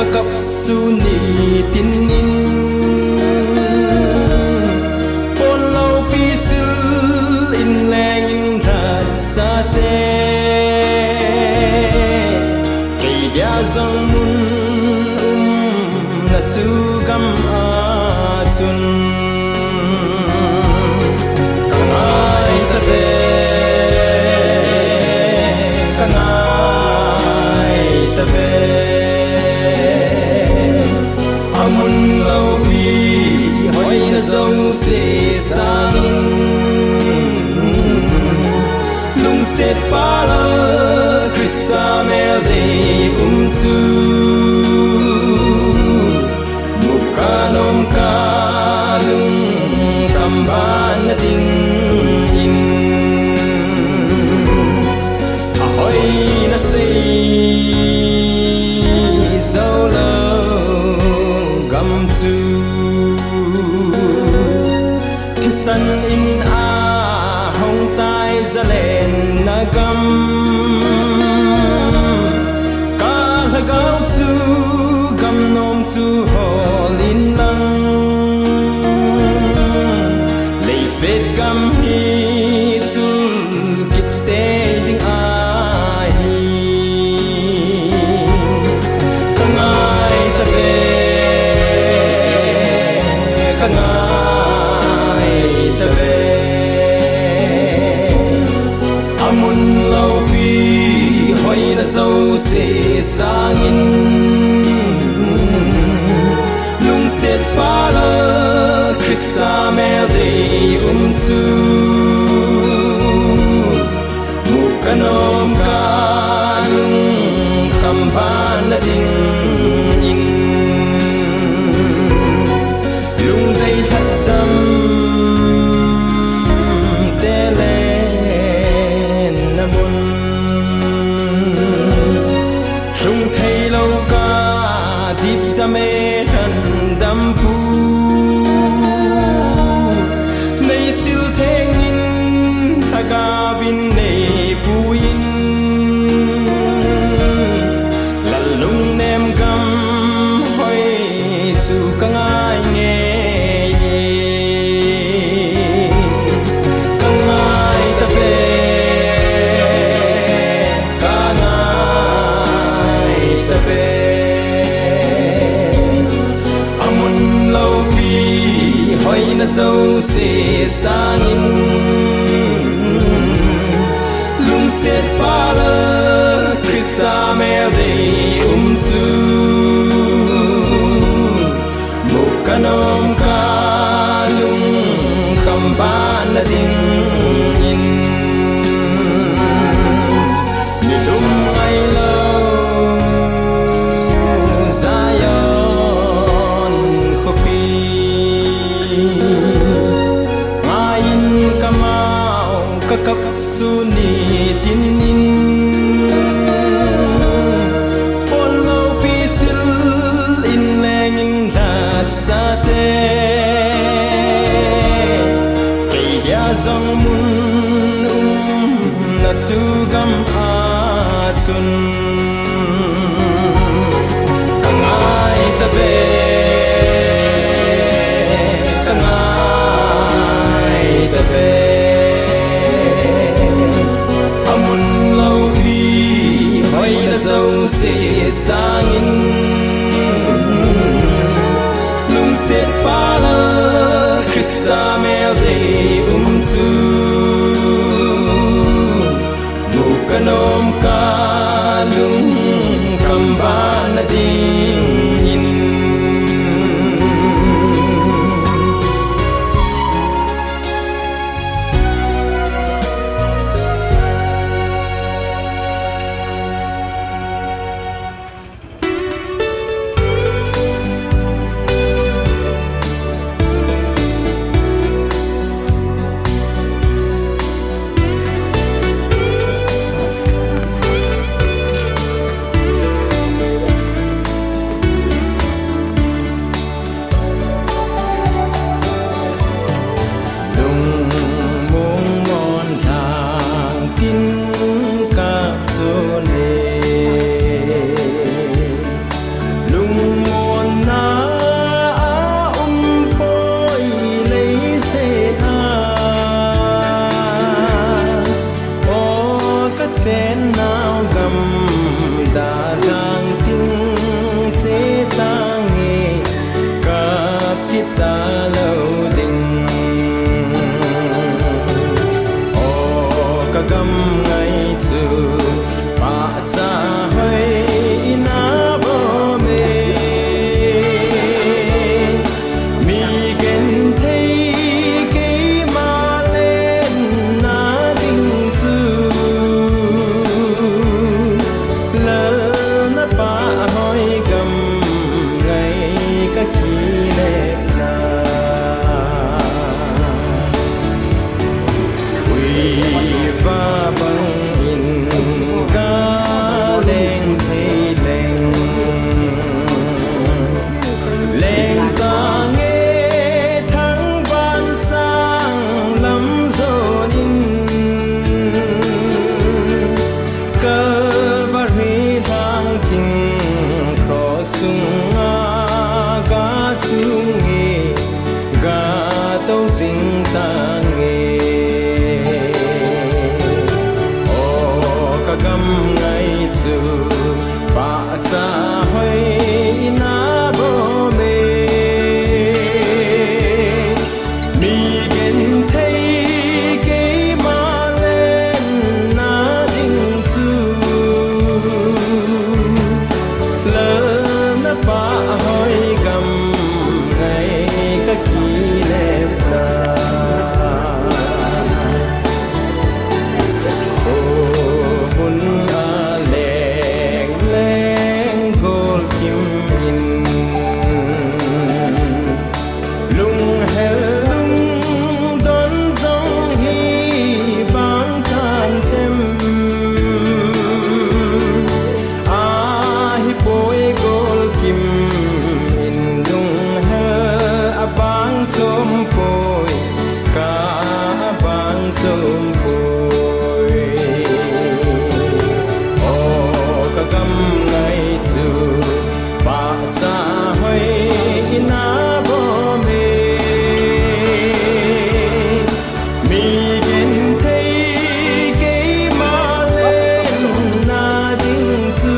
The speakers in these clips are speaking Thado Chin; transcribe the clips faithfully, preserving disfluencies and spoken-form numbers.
Ka kap sun nitin in, pon loupi sil in leng in lhat sate, kei dia jong mun umna chu gam a chun ka ngai ta ve, ka ngai ta ve. A mun loupi hoina jouse sangin, lungset pal a Christa mel dei um chu, mu ka nom ka lungkham ban na ding in, a hoina sei jou lou gam chu, thisan in a hong tai zalenna gam, ka lhagao chu gam nom chu hol in lang, leiset gam hi chun kit tei ding ahi. Ka ngai ta ve, ka ngai ta ve. A mun loupi hoina jouse sangin, lungset pal a Christa mel dei um chu, mu ka nom ka lungkham ban na ding in, lungdei lhatdam te len na mun, lhung thei lou ka dipdam e lhandam pu, nei sil theng in lhagao in nei pui in, lal lungnem gam hoi chu ka ngai ngei e. Ka ngai ta ve, ka ngai ta ve. A mun loupi hoina jouse sangin, lungset pal a Christa mel dei um chu, mu ka nom ka lungkham ban na ding in, nilhum ngai lou Zion khopi, ngai in ka mau ka kap sun nitin in, pon loupi sil in leng in lhat sate, kei dia jong mun umna chu gam a chun, ka ngai ta ve, ka ngai ta ve. A mun loupi hoina jouse sangin, lungset pal a Christa mel dei um chu, mu ka nom ka lungkham ban na ding in. Sunga ga chung e, ga tou jing tange. O ka gam ngai chu, pahcha hoi ina bom e. Mi genthei keima lenna ding chu, lalna pah hoi gam ngai ka kinepna. Khomun a leng leng gol kim in, lunghel lungdon jong hi bang kan tem. Ahipoi gol kim in lunghel abang chom poi, ka abang chom poi. O ka gam ngai chu, pahcha hoi ina bom e. Mi genthei keima lenna ding chu,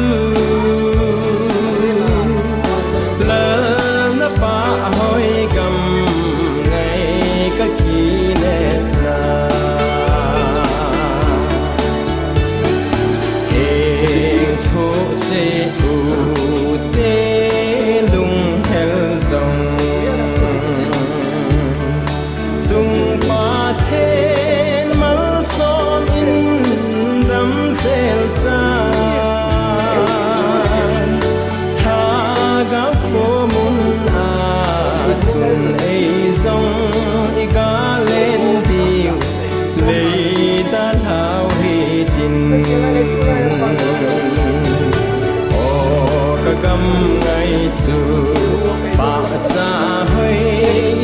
lalna pah hoi gam ngai ka kinepna. Heng thoh cheh u te lunghel jong, chung Pathen malsom in damsel chan, Lhagao khomun a chun ei jong i ga len diu, lei dalhau hitin. O ka gam ngai chu, pahcha hoi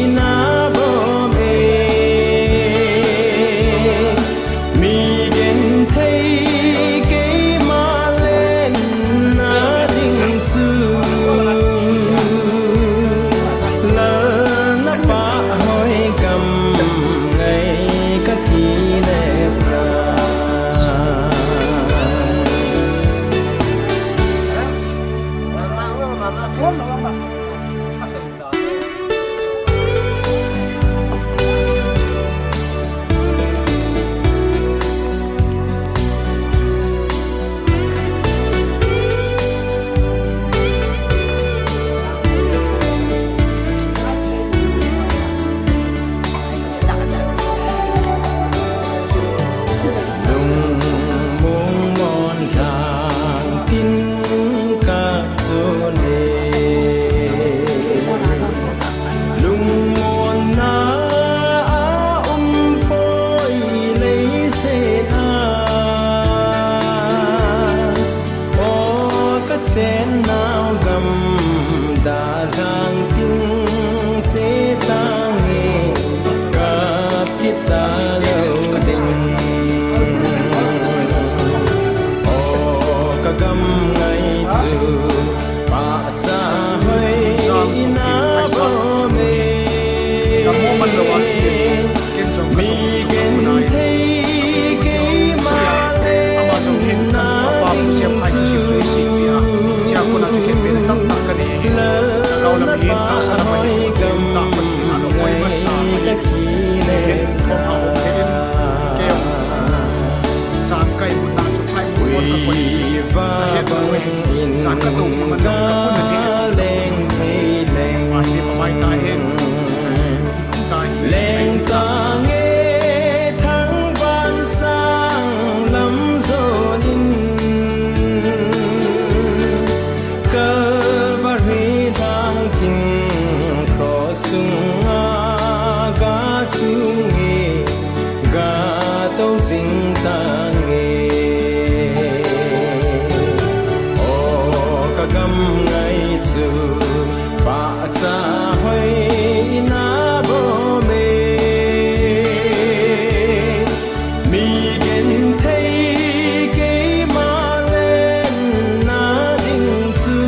ina bom e. Mi genthei keima lenna ding chu, lalna pah hoi gam ngai ka kinepna. Lungmong mon lhang tin ka chun e, lungmonna a um poi leiset a. O ka chennau gam dalhang tin che tange, kap kit talou ding. O ka gam ngai chu, pahcha hoi ina bom e. Mi genthei keima lenna ding chu, lalna pah hoi gam ngai ka kinepna. Ui va bang in ga leng thei leng, leng tange thangvah sang lam jon in, Calvary lhang tin cross chunga ga chung e, ga tou jing tange. O ka gam ngai chu, pahcha hoi ina bom e. Mi genthei keima lenna ding chu,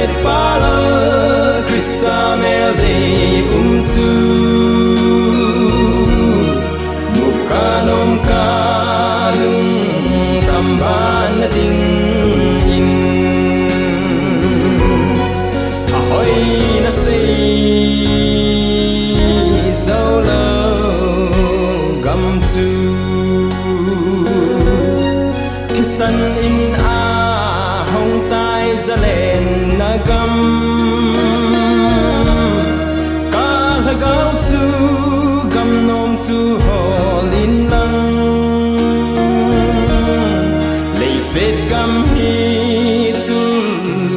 Lungsetpa Lal Christa mel dei um chu, mukanom kalung kamban na dingin, ahoina sei zoulou gam chu, thisan in ahung tai zalenna gam, ka lhagao chu gamnom chu hol in lang, leiset gam hi chun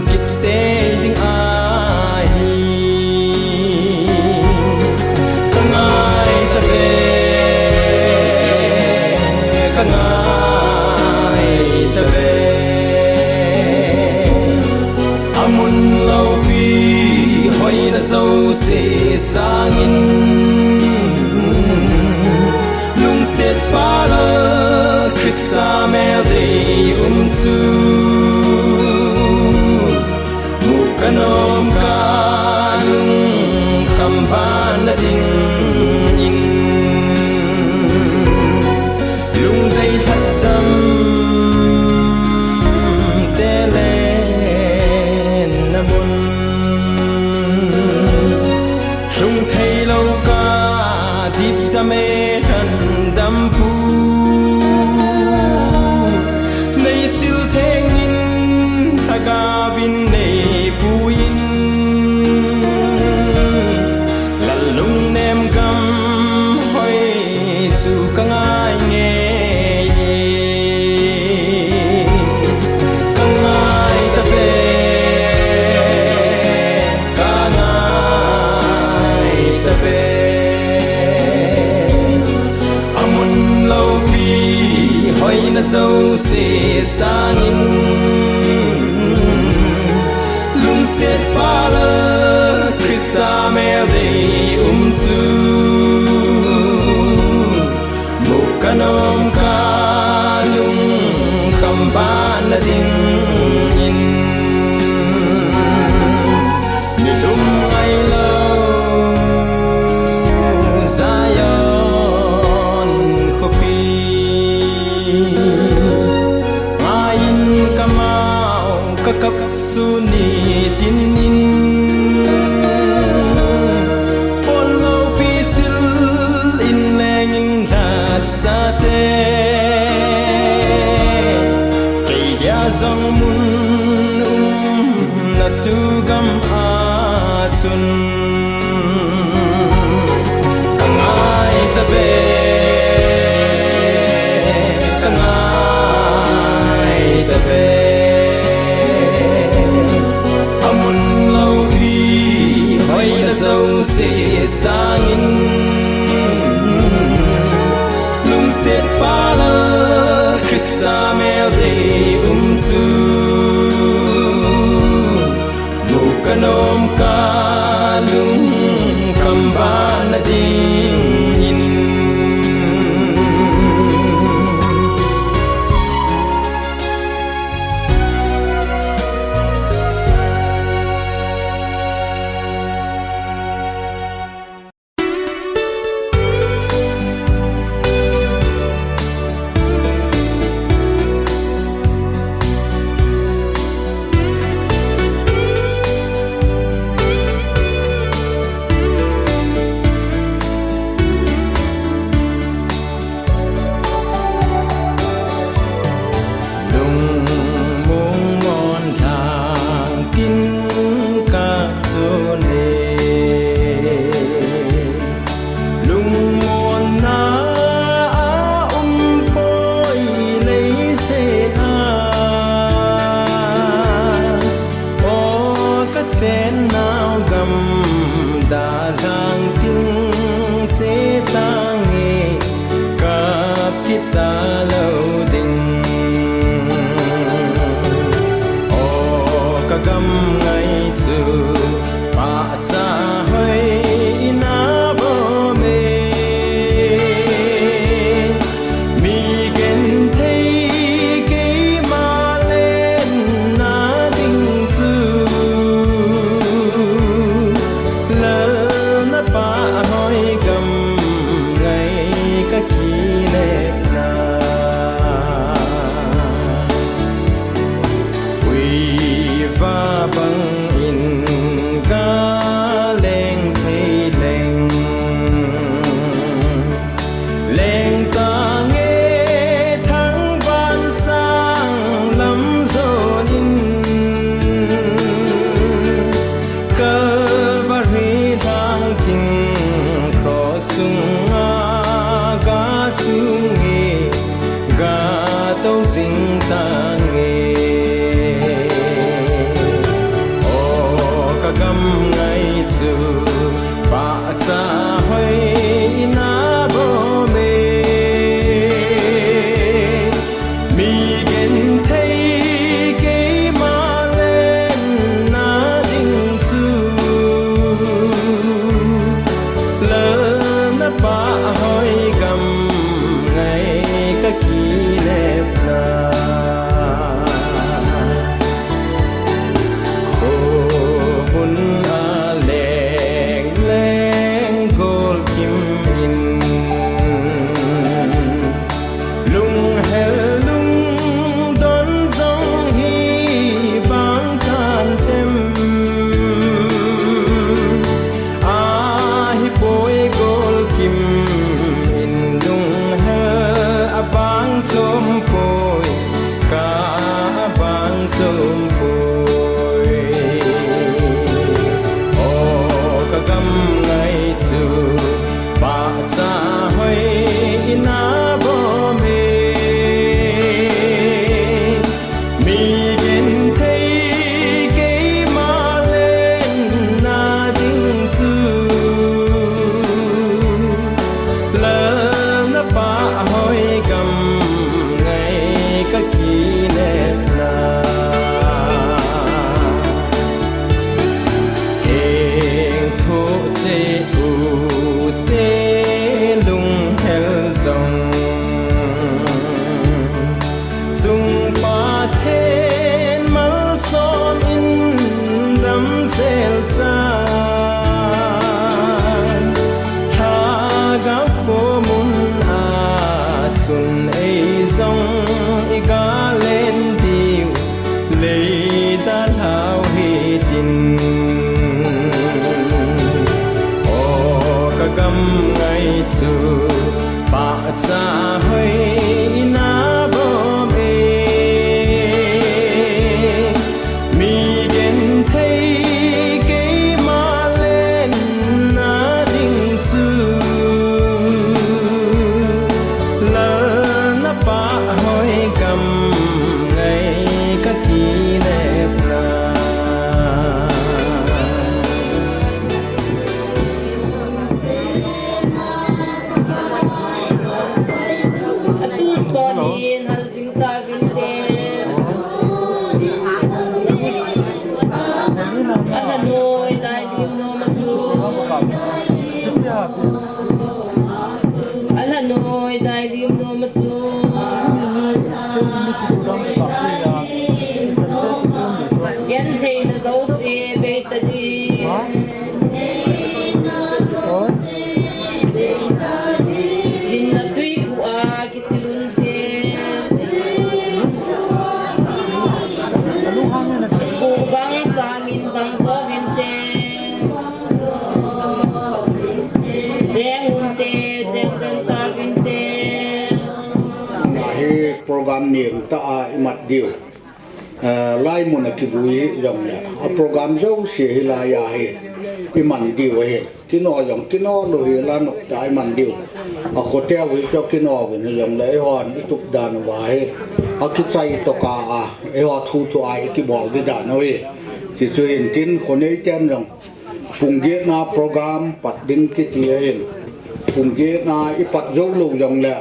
kit tei ding ahi. Ka ngai tave, ka ngai tave, amun loupi hoina jouse sangin, lungsetpa Lal Christa mel dei um chu, mukanom kalung kamban na dingin, lungdei lhatdam telenna mun, lhung theilou kadipdam e lhandampu, neisil thengin lhagaovin neipuiyin, Lal lungnem gam hoi chu ka ngai ngei e. Ka ngai tave, ka ngai tave, amun loupi hoina jouse sangin, lungsetpa Lal Christa mel dei um chu, mukanom kalung kamban na dingin, nilhum ngailou Zion khopi, ngaiyin kamau kakap su nitin in, pon loupi sil in lengin lhatsate, kei dia jong mun umna chu gam a chun, ka ngai tave, ka ngai tave, amun loupi hoina jouse sangin, lungsetpa Lal Christa mel dei um chu, mukanom kalung kamban na dingin. Lungmong mon lhang tin ka chun e, lungmonna a um poi leiset a, o ka chennau gam dalhang tin che tange, kap kit talou ding. O ka gam ngai chu pahcha hoi in a bom e, mi genthei keima lenna ding chu Gam ngai chu pahcha hoi ina bom e. Mi genthei keima lenna ding chu lalna pah hoi gam ngai ka kinepna. Khomun a leng leng gol kim in, lunghel lungdon jong hi bang kan tem. Ahipoi gol kim in, lunghel a bang chom poi, ka a bang chom poi. O ka gam ngai chu pahcha hoi ina bom e. Mi genthei keima lenna ding chu lalna pah hoi gam ngai ka kinepna. Heng thoh cheh u te lunghel jong, chung Pathen malsom in damsel chan, Lhagao khomun a chun ei jong i ga len diu, lei dalhau hitin. O ka gam ngai chu pahcha hoi ina bom e. Mi genthei keima lenna ding chu lalna pah hoi gam ngai ka kinepna. Atu sonin hal jing ta vinte. Ana noi dai lim nom a chu. Ana noi dai lim nom a chu. Gentheina jouse bei ta di. Dinna tui khu a kisil un te. Khu bang sangin bang ko vin te. Cheng un te, cheng sen ta vin te. Hi program nem tah a i mat diu. Eh, lai mun a kivui jong le, a program jouse hilai a hi i man diu ahi. Kino jong kino lou hi la, nop tah a i man diu. A khote u hi chu kino uvin jong le, eihon i tup dan uva hi a kichai toh ka a, eiho thu thu a i kibol di dan u hi. Hichu hin tin, kho nei ten jong pung get na program pat ding kiti ahin, pung get na i pat jou lou jong le,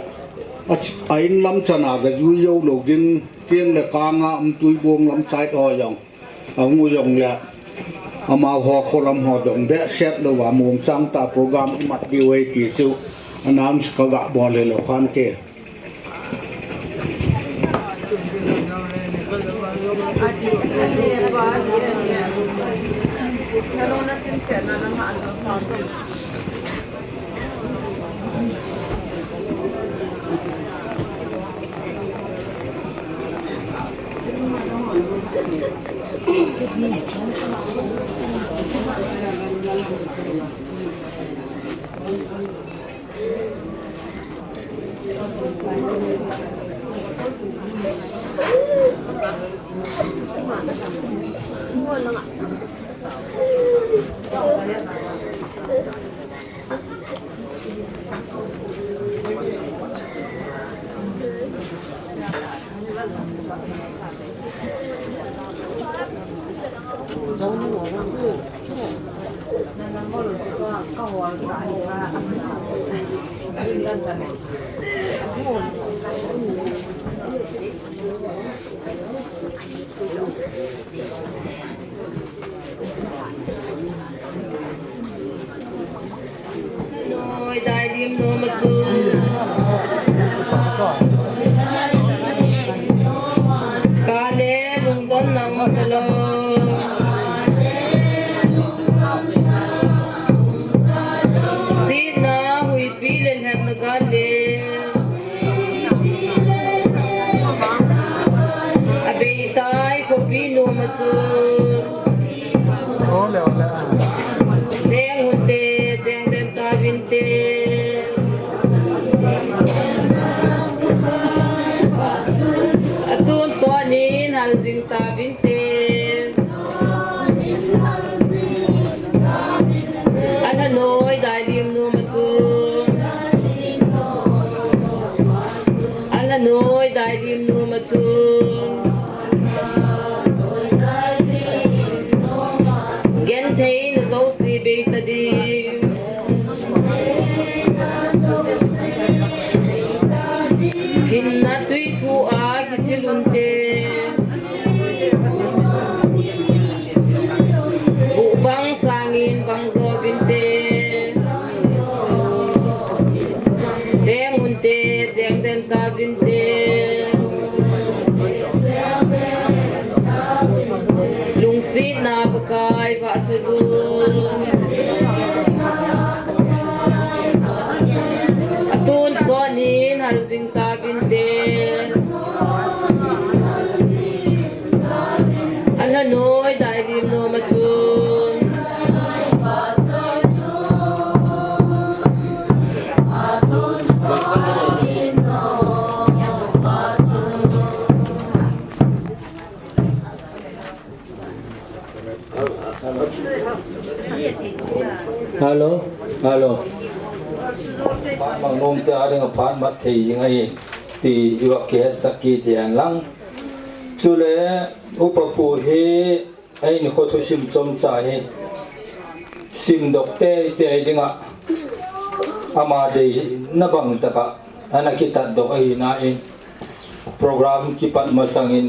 a, a in lam chan a ga jui jou lou ding. Tiang le kang a um Tuibong lam side ho jong, a hung u jong le, amaho kho lam ho dong behseh lou a mong chang tah program i mat diu ahi ti chu announce ka ga bol hi lou khan te. Noi dai lim nom a chu. Kale lungdon nang talo. Sina huipi le lhemna kale. Abeitai khopi nom a chu. Ole, ole. Jeng unte, jeng den ta vinte. Atun sonin hal jing ta vinte. Ala noi dai lim nom a chu. Ala noi dai lim nom a chu. Genthei na zo si bei ta di. Hinna tui thu a kisilunte. Buh bang sangin bang zo vinte. Jeng unte, jeng den ta vinte. Lungsit na Pakai va chu lu. Atun sonin hal jing ta vinte. Ala noi dai lim nom a chu. Hello, hello. Phat mang nom te a ding a phat mat thei jing ahi ti i va kihetsak kit hen lang. Chule upa pu hi a in kho thusim chomcha hi simdoh teitei ding a, ama deina bang tah a ana kitatdoh ahi na in, program kipat masang in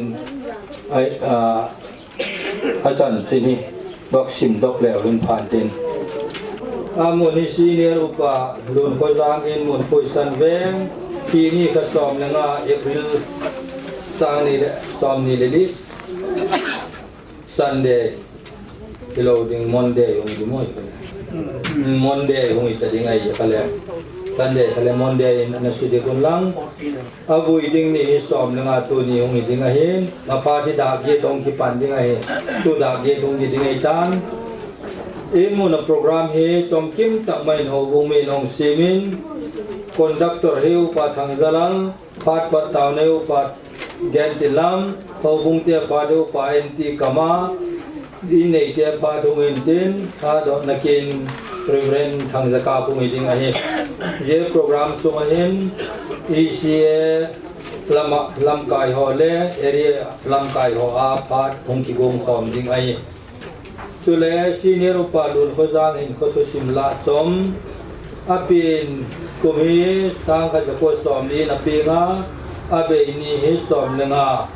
a, a, a chanchin hi va simdoh leu hen phat in. Amun hi Senior Upa Lunkhojang in Munpui San Veng, tuni kha som le nga April, sang ni le som ni le li, Sunday, hilou ding Monday hung ding mo, Monday hung hita ding ahi kha le. Sunday kha le Monday in ana su ding un lang. Avui ding ni hi som le nga tuni hung hi ding ahin. Nga phat hi dak get hung kipan ding ahi. Tu dak get hung hi ding ahi tan. Imu na program hi chomkim tah mai in houbung min hung simin. Conductor hi Upa Thangjalal. Phat pat taona hi Upa Gentin Lam, houbung te phat hi Upa N T Kama, in nei te phat hung in tin, thadohna kin Reverend Thangjakap hung hi ding ahi. Hiche program sung ahin, E C A lama, lamkai ho le, area lamkai ho a phat hung kigong khom ding ahi. Chule Senior Upa Lunkhojang hin kho thusim lah chom apen, kum hi sang khat jako som li in apeng a, abei ni hi som le nga.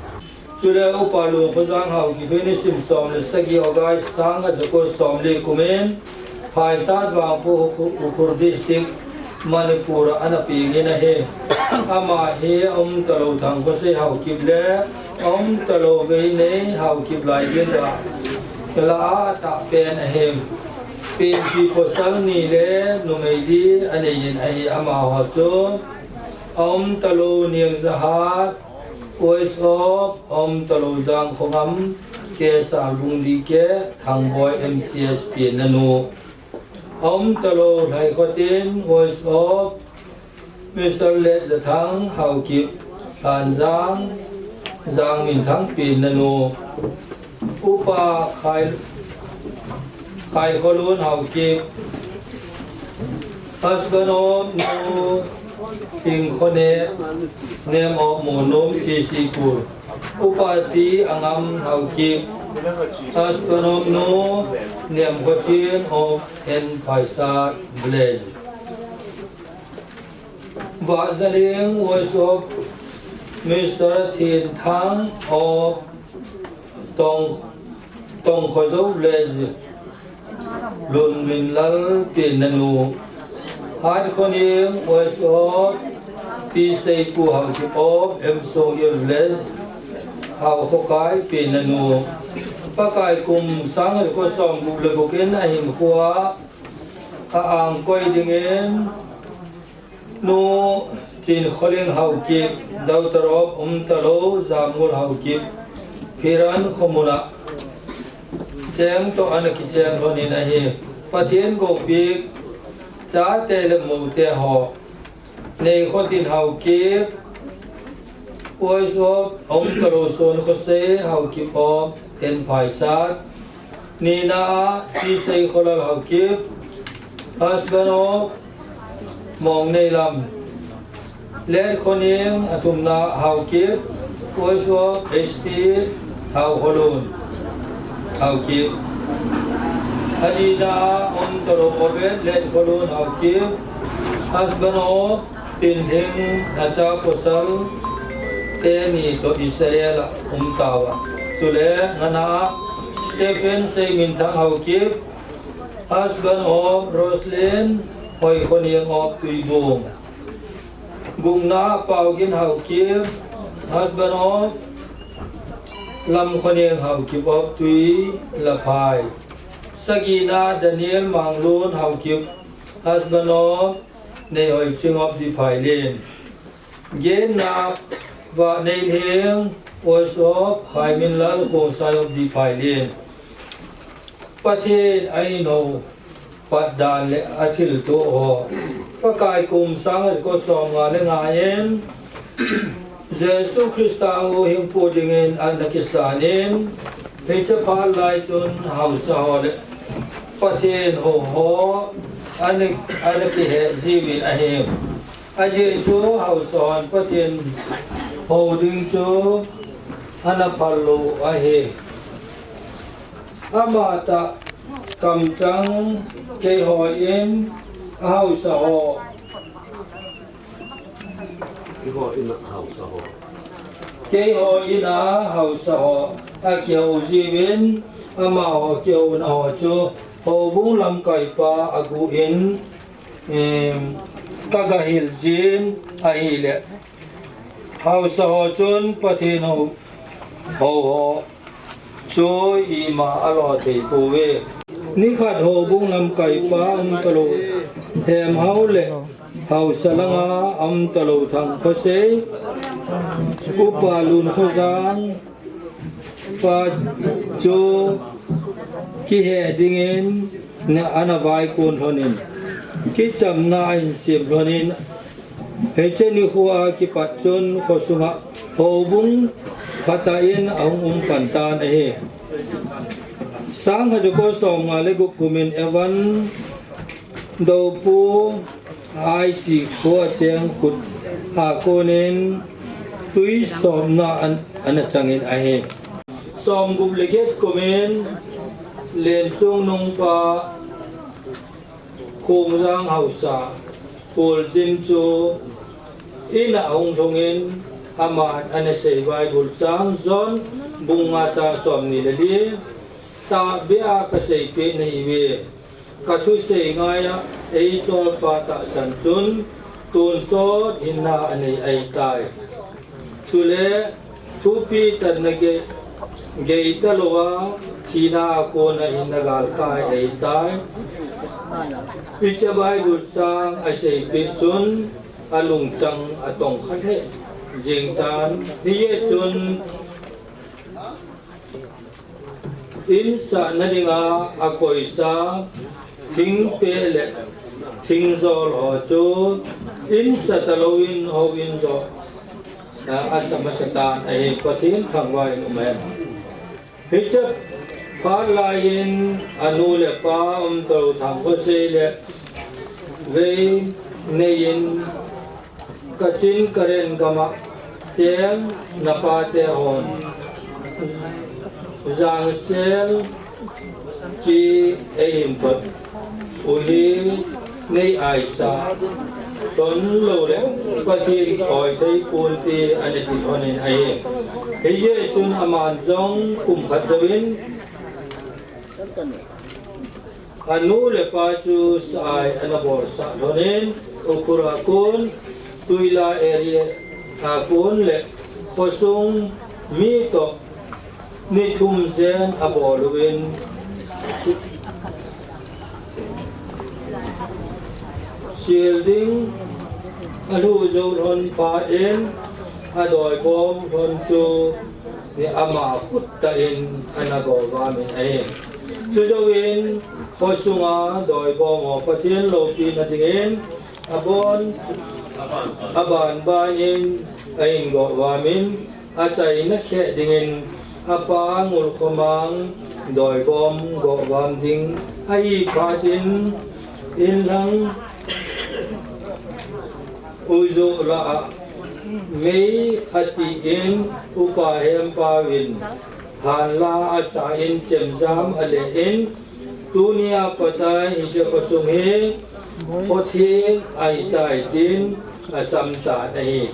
Chule Upa Lunkhojang Haokip hin nisim som le sagi August sang khat jako som li kum in Phaisat Vangphu, Ukhrul District, Manipur a ana peng in ahi. Ama hi aum talou Thangkhosei Haokip le aum talou Veinei Haokip lai ding a la a tah pen ahi. Penpi pasal ni le numei li anei in ahi, amaho chu aum talou Niangjahat, Voice of, aum talou Jangkhongam, K. Salbung D K, Thangboi M C S P nanu. Aum talou Lhaikhotin, Voice of, Mister Letjathang Haokip, Lanjang, Jangminthang Pi nanu. Upa Khai, Khaikholun Haokip, husband of Nu Hingkhone, name of Monum C C Pur. Upa T. Angam Haokip, Husband of Nu Niamkhochin of N Phaisat village. Vazaling wife of Mister Thinthang of Tong, Tongkhozo village. Lunminlal penna nu. Hatkhoning wife of Tiseipu Haokip of M Songil village. Haokhokai penna nu. Pakai kum sang ko som gup le gup in ahinkhoa a angkoi dingin Nu Chinkholing Haokip, daughter of Umtalou Jamngul Haokip, Phiran khomuna cheng toh ana kichen lhonin ahi. Pathen gopik chate le moute ho. Neikhotin Haokip, wife of Umtalou Sonkhosei Haokip of N Phaisat. Nina a Tiseikholal Haokip, husband of Mongneilam. Letkhoning athumna Haokip, wife of H T Haokholun Haokip. Alina a Umtalou Obed Letkholun Haokip, husband of Tinlhing, acha pasal teni toh Israel a umtauva. Chule ngana a Stephen Seiminthang Haokip, husband of Roslyn Hoikhoning of Tuibung. Gukna Paogin Haokip, husband of Lamkhoning Haokip of Tuilaphai. Sagina Daniel Manglun Haokip, husband of Neihoiching of Diphailin. Genna Vaneilhing, wife of Khaiminlal Khongsai of Diphailin. Pathen a inho patdan le athilto ho. Pakai kum sang ko somnga le nga in Jesu Christa huhhingpu dingin ana kisanin, hiche phat lai chun haosa ho le Pathen hou ho ana, ana kihe jiuvin ahi. Ajeh chu haosa hon Pathen hou ding chu ana phal lou ahi. Amatah kamchang keiho in a haosa ho. Keiho in a haosa ho. Keiho in a haosa ho akihou jiuvin, amaho kihouna ho chu houbung lamkaipa aguh in, em, kagahil jin ahile. Haosa ho chun Pathen hou, hou ho chu ima alo thei pouve. Nikhat houbung lamkaipa Umtalou Themhao le haosa langa Umtalou Thangkhosei, Upa Lunkhojang pa chu kihe dingin ana vaikon lhonin, kichamna ahin sem lhonin, hiche nikhoa kipat chun khosunga houbung phatah in ahung um pan tan ahi. Sangkhat jako somnga le gup kumin Evan Doupu I C kho a cheng khut a konin tui somna an, ana changin ahi. Somgup le get kumin Lenchungnungpa Khongjang haosa Paul Jin chu in a ahung lhungin aman ana sei Bible chang John bung nga chang somni le li, tahbeh a kaseipeh nahiuve. Kathusei ngaiya eisolpa tahsan chun tonsot hinna anei ahitai. Chule thupi tanna gei, gei talouva thina a kona hinna galkai ahitai. Hiche Bible chang aseipeh chun alungchang atongkha lheh jeng tan. Hijeh chun in sahna dinga akoisa thingpeh le thingjol ho chu in sa talouvin houin jo, a, asa masa tan ahi. Pathen thangvah in umhen. Hiche phat laiyin anu le apa Umtalou Thangkhosei le Veineiyin Kachin Karen gama cheng napate hon Jangsel ki eihin pat u hi nei aisa ton lou le Pathen oi thei pon ti ana ti lhonin ahi. Hijeh chun aman jong kum khat jouvin anu le pa chu sa-ai ana bolsah lhonin, Ukhrul a kon, Tuila area a kon le khosung mi toh ni thum jen abol uvin, sil ding alhu jou lhon phat in adoi bom lhon chu ni ama khut tah in ana go vamin ahi. Chujouvin khosunga doi bom ho Pathen loupina dingin abon aban ban in ahin go vamin, achaina khe dingin apa Ngulkhomang doi bom go vam ding ahi phat in, inlang uju lah a mei ati in upa Hempa vin hanla asa in chemjam ale in, tunia pat a hiche khosung hi khotheng ahitai tin asam tan ahi.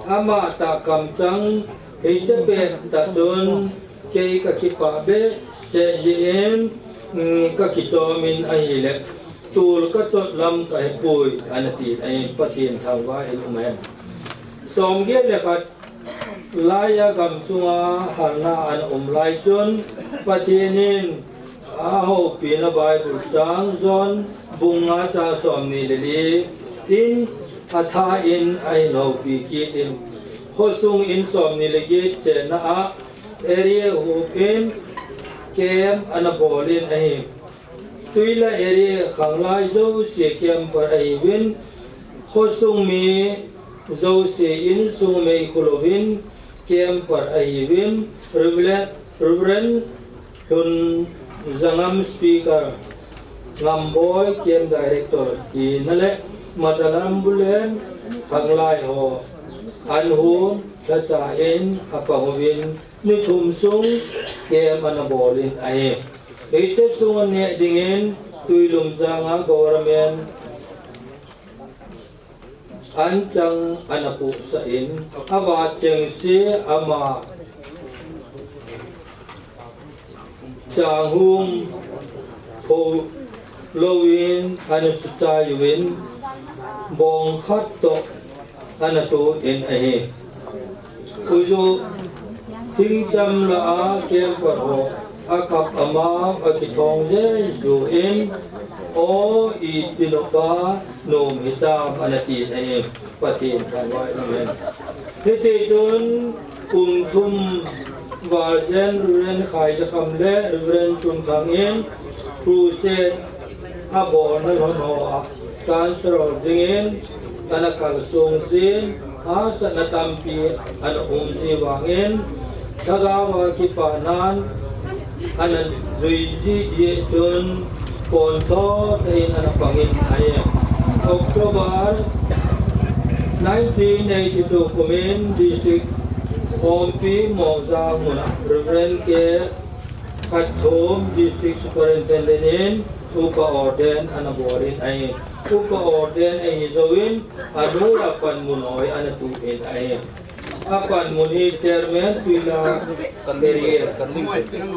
Ama tah kamchang hiche pet tah chun kei kakipah behseh jeh in, mm, kakichom in ahile, tul kachot lam kahepoi, ana tin ahi. Pathen thangvah in umhen. Somget le khat lai a gamsunga halna ana um lai chun, Pathen in ahoupina Bible chang John bung nga chang somni le li in atha in ahin houpi kit in, khosung in somni le get chenna a area hup in camp ana bol in ahi. Tuila area khanglai jouse camp pat ahiuvin, khosung mi jouse insung meikhu louvin camp pat ahiuvin, Reverend, Reverend Lhunjangam speaker, Ngamboi camp director hina le Matalam Bulen khanglai ho an hon lhacha in apang uvin, ni thum sung camp ana bol in ahi. Hiche sunga neh dingin Tuilum janga government anchang ana puhsah in, avat chengse ama changhum pho louvin ana suchai uvin, bong khat toh ana toh in ahi. Uju thingcham lah a camper ho akap ama akithong jeju in, o iti lou pa nom hitam ana tin ahi. Pathen thangvah in umhen. Hiti chun kum thum val jen Reverend Khaijakham le Reverend Chunthang in crusade abolna lhon ho a chancellor dingin ana kalsong jin, hahsatna tampi ana um ji vangin, lhagao a kipahnan ana jui ji jeh chun, pontho tah in ana pangin ahi. October nineteen eighty-two kumin District Khompi Mongja muna Reverend K Khatthom District Superintendent in upa ordain ana bolin ahi. Upa ordain ahi jouvin, anu a panmun hoi ana tuh in ahi. Apanmun hi Chairman Tuila Area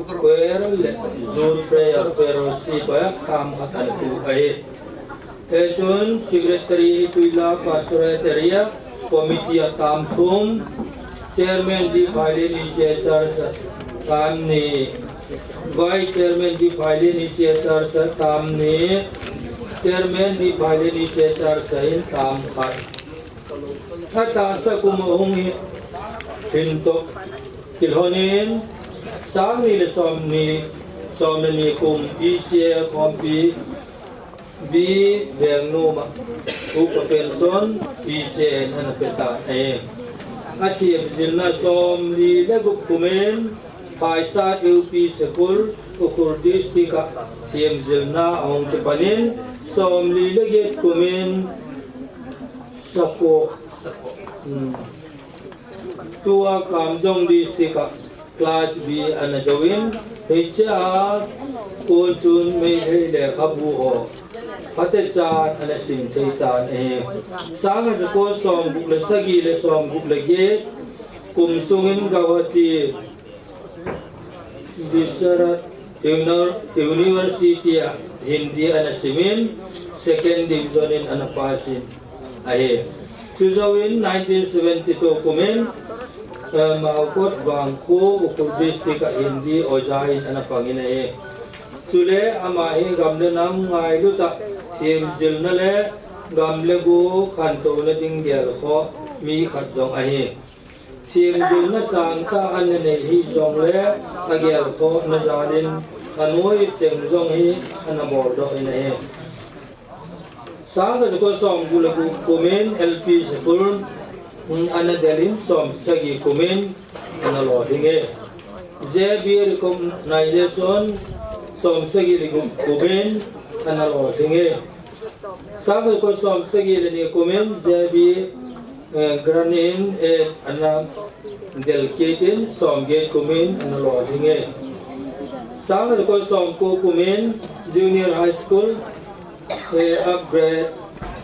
Choir le Youth Prayer Fellowship a tam khat ana tuh ahi. Hichun Secretary Tuila Pastorate Area Committee a tam thum, Chairman D. Phailin E C A Church a tam ni, Vice Chairman D. Phailin E C A Church a tam ni, Chairman D. Phailin E C A Church a hin tam khat. Atahsa kum ahung hi, hin toh kilhonin, sang ni le som ni, som le ni kum E C A Khompi B Vengnom a upa pension E C A in ana pe tan ahi. Athem jilna somli le gup kumin Phaisat U P School, Ukhrul District a them jilna ahung kipanin, somli le get kumin Sapo, hmm, tua Kamjong District a Class B ana jouvin, hichea kon chun Meitei lekhabu ho phatechan ana sim thei tan ahi. Sangkhat jako somgup le sagi le somgup le get kum sungin Guwahati Bisharat Uni-, University a Hindi ana simin, second division in ana pass in ahi. Chujouvin nineteen seventy-two kumin, eh, Maokot Vangkho Ukhrul District a Hindi oja in ana pangin ahi. Chule ama hi gam le nam ngailut a themjilna le gam le go khantouna ding gelkhoh mi khat jong ahi. Themjilna sangtah ana nei hijongle agelkhohna jalin anoi cheng jong hi ana boldoh in ahi. Sangkhat jako somgup le gup kumin L P school, mm, ana delin somsagi kumin ana lolhinge. J B recognition somsagi le gup kumin ana lolhinge. Sangkhat jako somsagi le ni kumin J B, eh, grant in, eh, ana delkit in somget kumin ana lolhinge. Sangkhat jako somko kumin Junior High School, eh, upgrade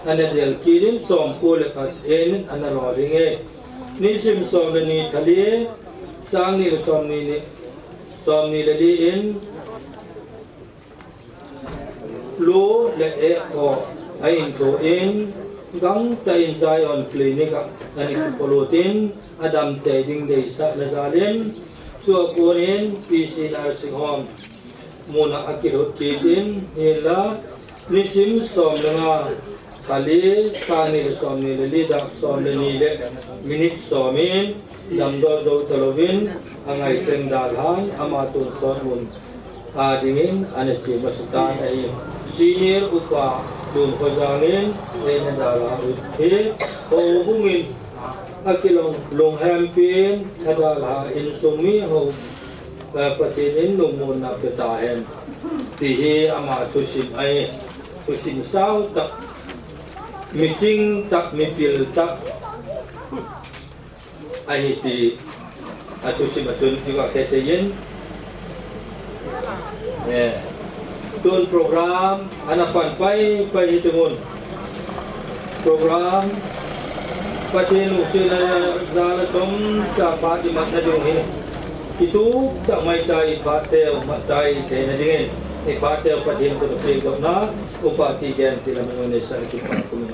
ana delkit in somko le khat in ana lolhinge. Nisim som le ni thali, sangni le somni ni, somni le li in, Lu le eh ho a inthoh in, gangtah in Zion Clinic a ana kipolut in, adam tei ding deisahna jalin, chua konin P C Nursing Home muna akilut kit in, hinla nisim som le nga thali, sangni le somni le li, dak som le ni le minute som in, damdoh jou talouvin, angai cheng dalhan, ama tonsot mun a dingin ana che masa tan ahi. Senior Upa Lunkhojang in eina dalha u hi, houbung in akilung, lunghempin adalha insung mi ho, eh, Pathen in lungmonna pe tahen, ti hi ama thusim ahi. Thusim sao tah, miching tah, mipil tah ahi ti athusim a chun i va khe te yin. Eh, tun program ana pan pai pai hi tungun. Program Pathen lungsetna jal a chomcha phat i matna ding hi. Kitup tah maicha i phat teu, maicha i theina dingin i phat teu Pathen khut a pengdohna, Upa Tigen Tilam in neisah a kipa kumin.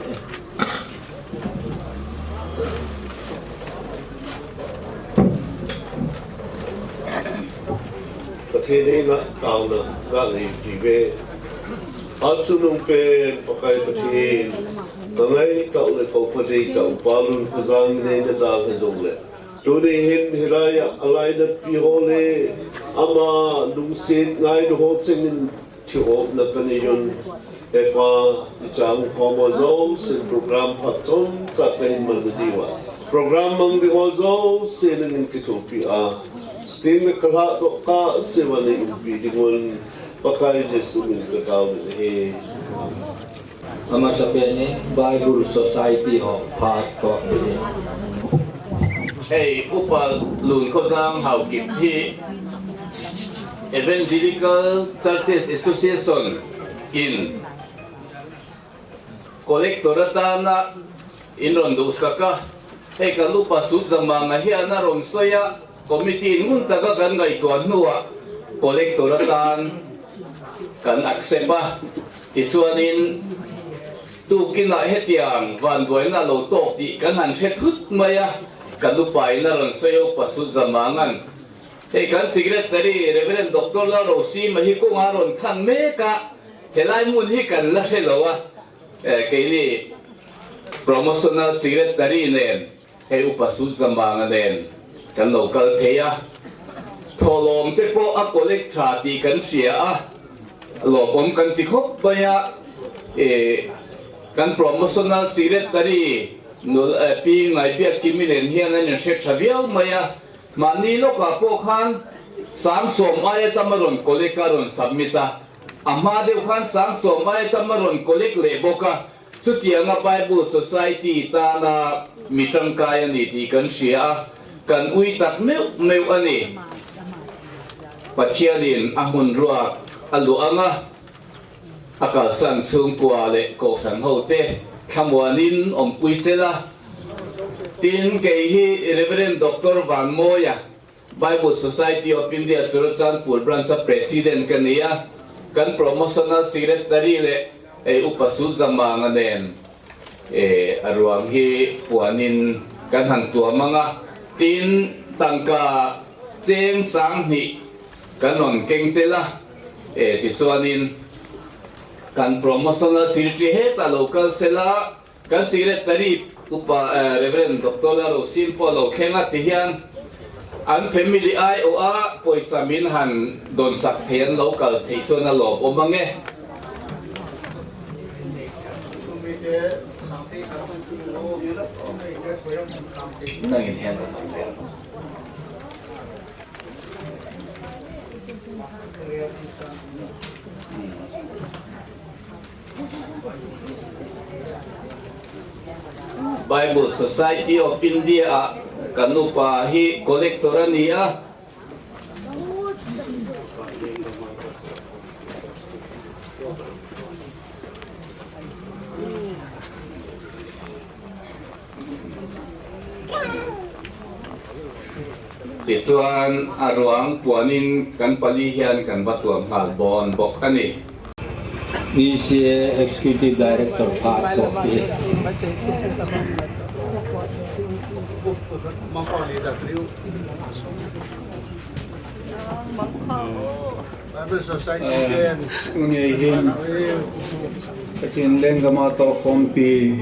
Pathen henga taona ngai ti ve. Achungnung pen Pakai Pathen, ka ngaitah u le ka phadeitah u Pa Lunkhojang in eina dalha jongle, tuni hin hilai a alainatpi ho le ama lungset ngailu ho chengin thilsohna kanei un. He Pa, i chang khom ho jousen program phat chomcha kahin mang diuva, program mang ding ho jousen nangin kithopi a, chutengle ka lhadoh kahseuva nei umpi dingun Pakai Jesu min in katao in ahi. Amasapen in Bible Society ho phat ko. Hei, Upa Lunkhojang Haokip hi Evangelical Churches Association in collector a tana in ron dohsah a, hei ka Upa Sutzamang a hi ana ron soi a, committee in ngun taka kan ngaito a hnu a collector a tan kan accept a. Tichuan in tukin a hetiang vanduaina lo tawk tih kan han hre thut mai a, kan upa in a ron soi a Upa Sutzamang an. Hei kan secretary Reverend Doctor Lalrosima hi kong a ron thang mek a, helai mun hi kan la hre lo a. Eh, keini promotional secretary nen, hei Upa Sutzamang a nen kan lo kal thei a. Thawhlawm te pawh a collect ṭha tih kan hria a, lawmawm kan ti khawp mai a. Eh, kan promotional secretary nul, eh, Pi Ngaibiakkim in hian an inhre ṭha viau mai a. Mahni lawkah pawh khan sang sawm aia tam a rawn collect a, rawn submit a. A hma deuh khan sang sawm aia tam a rawn collect leh bawk a. Chutianga Bible Society tana mi ṭangkai a ni tih kan hria a, kan ui tak meuh meuh a ni. Pathian in a hun ruak a luh anga, a kalsan chungkua le kohhran hote thamuan in ompui sela. Tin kei hi Reverend Doctor Vanmoya, Bible Society of India Churachandpur Branch a President ka nei a, kan Promotional Secretary le ei upa Sut Zamang a nen, eh, a ruang hi puanin kan han tuam anga, tin tangka cheng sang hnih kan on keng tel a, eh, tichuanin kan Promotional Secretary heta lo kal sela, kan Secretary upa, eh, Reverend Doctor Lalrosim po lo khenga ti hian, an family ai o a poisa min han donsak thei an lo kal thei chuan a lawm awm ang e. Nangin hian Bible Society of India a kan upa hi collector a ni a. Tichuan a ruang puanin kan pali hian kan va tuam nghal bawn bawk a ni. E C A Executive Director kha tawh hi. Bible Society ten. Tuni hin Pathian lenggam a tawh khawmpi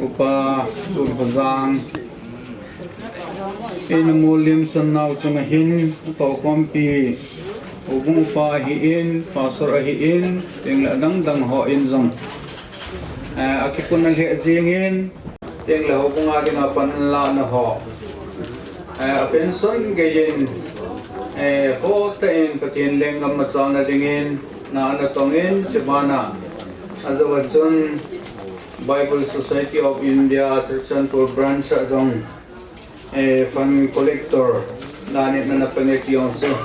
Upa Surkhozang in Mulim Sannau chunga hin tawh khawmpi Houbung Upa ahi in, Pastor ahi in, teng le a dang dang ho in zong, eh, a kikun a lheh zingin, teng le houbung a dinga pan lana ho, eh, a pension geiin, eh, ho ta in Pathian lenggam machalna dingin na ana tongin, chibana a zo a chun Bible Society of India Churachandpur Branch a zong, eh, fund collector danin ana pang e ti ang chu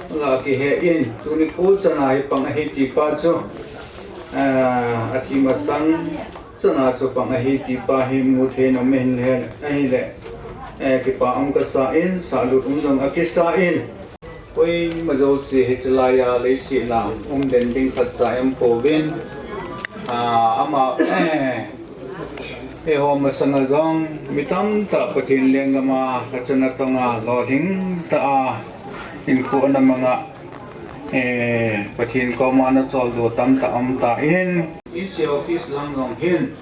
la kihe in, tuni ko chana hi pang ahi ti pa chu, eh, a ti masang chana chu pang ahi ti pa hi mu thei nom hin hen ahi le, eh, kipa um ka sa in, sa lut um dong a kisa in. Koima zosia hi chilai a leiset a um den ding khat cha em pouvin, ah, ama, eh, eiho masanga zong mi tamtah Pathian lenggam a, ka chana tonga lawhing ta a, in ko na manga, eh, Pathian koma na chawl do tamtah um ta in. E C office lang zong hin,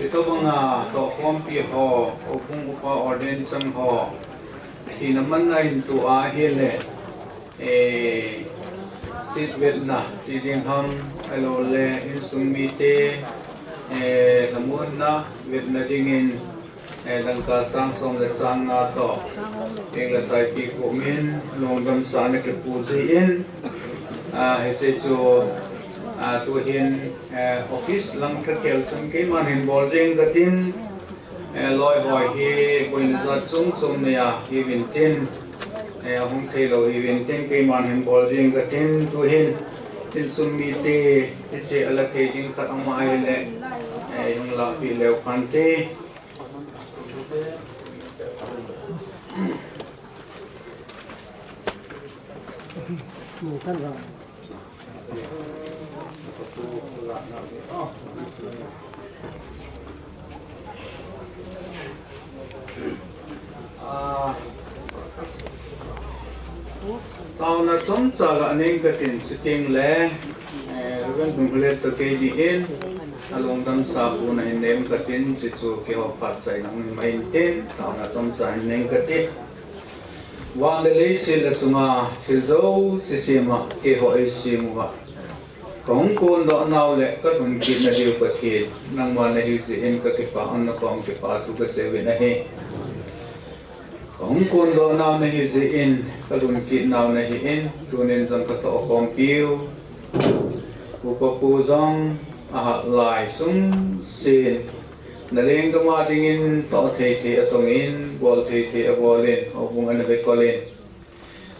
ito banga to khawmpi ho, houbung upa ordain chang ho, thina manna in tu a hi le, eh, seat vetna ti ding ham, a lo le insung mite, eh, thamuanna vetna dingin, eh, dangka sang sawm le sang nga tawh, eng le saipi kumin lungdam sa na kipu zui in, ah, hiche chu, ah, tu hin, eh, office lang ka kel chun keiman hin bawl zing ka tin, eh, lawi hawi hi boina zat chung chung nei a hi vin tin, eh, hung thei lo hi vin tin keiman hin bawl zing ka tin, tu hin insung mite hiche a la thei ding khat a um a hi le, eh, hung la pi leu khan te. Ah, tauna chomcha la ning ka tin, sitting le, eh, Reverend Lunglet to kei ni in, a lungdam sa pu na hin nem ka tin, chi chu kihou phat chai na hung mai in tin, tauna chomcha hin ning ka ti. Van le leiset le sunga thil zo sisima keiho ei simuva ka hung kun doh nau le ka lhun kit na diu Pathian, nangma na hi jeh in ka kipa, an na kong kipa thu ka seuvin ahi. Ka hung kun doh nau na hi jeh in, ka lhun kit nau na hi in, tunin zong ka toh khawmpiu Upa pu zong a hat lai sung sin. Na lenggam a dingin toh thei thei a tongin, bawl thei thei a bawlin, houbung ana vekol in.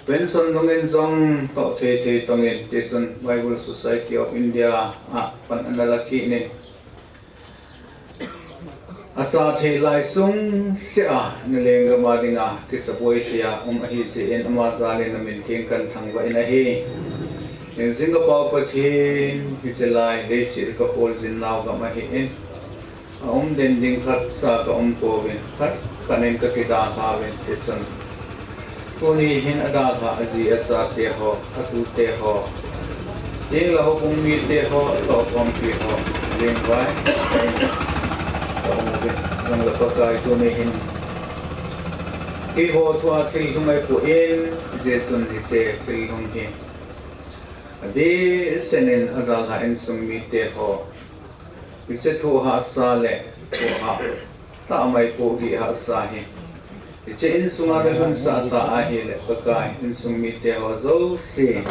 Pension dongin jong toh thei thei tongin, tichun Bible Society of India a pan ana la kit in, acha thei lai sung seh a, na lenggam a dinga kisaboi thei a um ahi jeh in ama jal in na min theng kan thangvah in ahi. Hingjing ka Pa Pathen, hiche lai leiset ka kholjin nau gam ahi in, a um den ding khat sa ka um pouvin, khat khat in ka kidalha uvin, tichun tuni hin adalha aji achate ho, atute ho, tengle houbung mite ho, atohkhompi ho, lengvai in ka um uvin, nang le Pakai tuni hin keiho thua thil lhung ahi poi, hijeh chun hiche thil lhung hi adehset in adalha insung mite ho, hiche thoh hahsa le thoh hah tah mai pohgih hahsa hi, hiche insunga na lhunsah ta ahile Pakai, insung mite ho jouse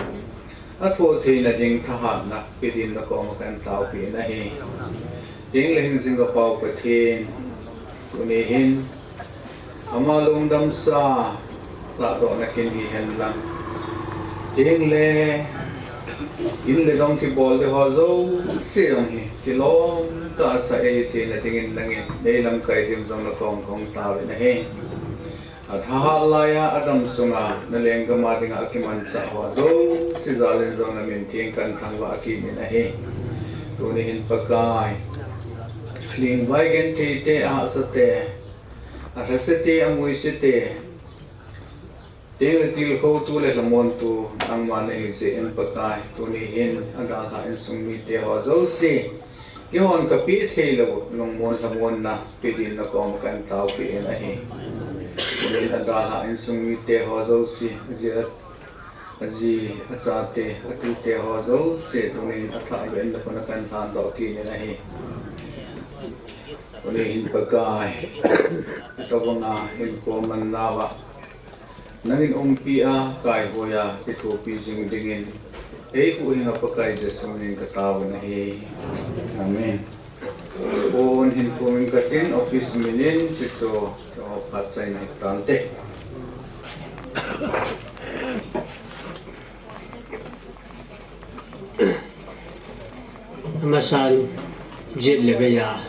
athoh theina ding thahatna pe din na koma kan taopi in ahi. Tengle hingjing ka Pa Pathen, tuni hin ama lungdamsa tahdohna kin hihen lang, tengle in le dong kibol ding ho jouse jong hi kilom tah a cha eitheina dingin nangin nei lamkai dim jong na koma kahung taovin ahi. Athahat laiya adam sunga na lenggam a dinga akimanchah ho jouse jal in jong na min theng kan thangvah kit in ahi. Tuni hin Pakai, lengvai genthei te, ahahsa te, alhase te, angoise te, tengle tilkhou tu le lhamon tu nangma nahi jeh in Pakai, tuni hin adalha insung mite ho jouse, keihon kapeh thei lou lungmon lhamonna pe din na koma kan taopi in ahi. Tuni hin adalha insung mite ho jouse, aji a, aji achate, atute ho jouse, tuni hin athahbeh in na koma kan lhandoh kit in ahi. Tuni hin Pakai, tobanga hinkho mannau a nangin umpi a, kaihoiya kithopi jing dingin, eihuhhing a Pakai Jesu min in ka taovin ahi. Amen. Pon hin pon in katin, office min in, chuchu, phatchomna tante. Amasan, jet le veiya,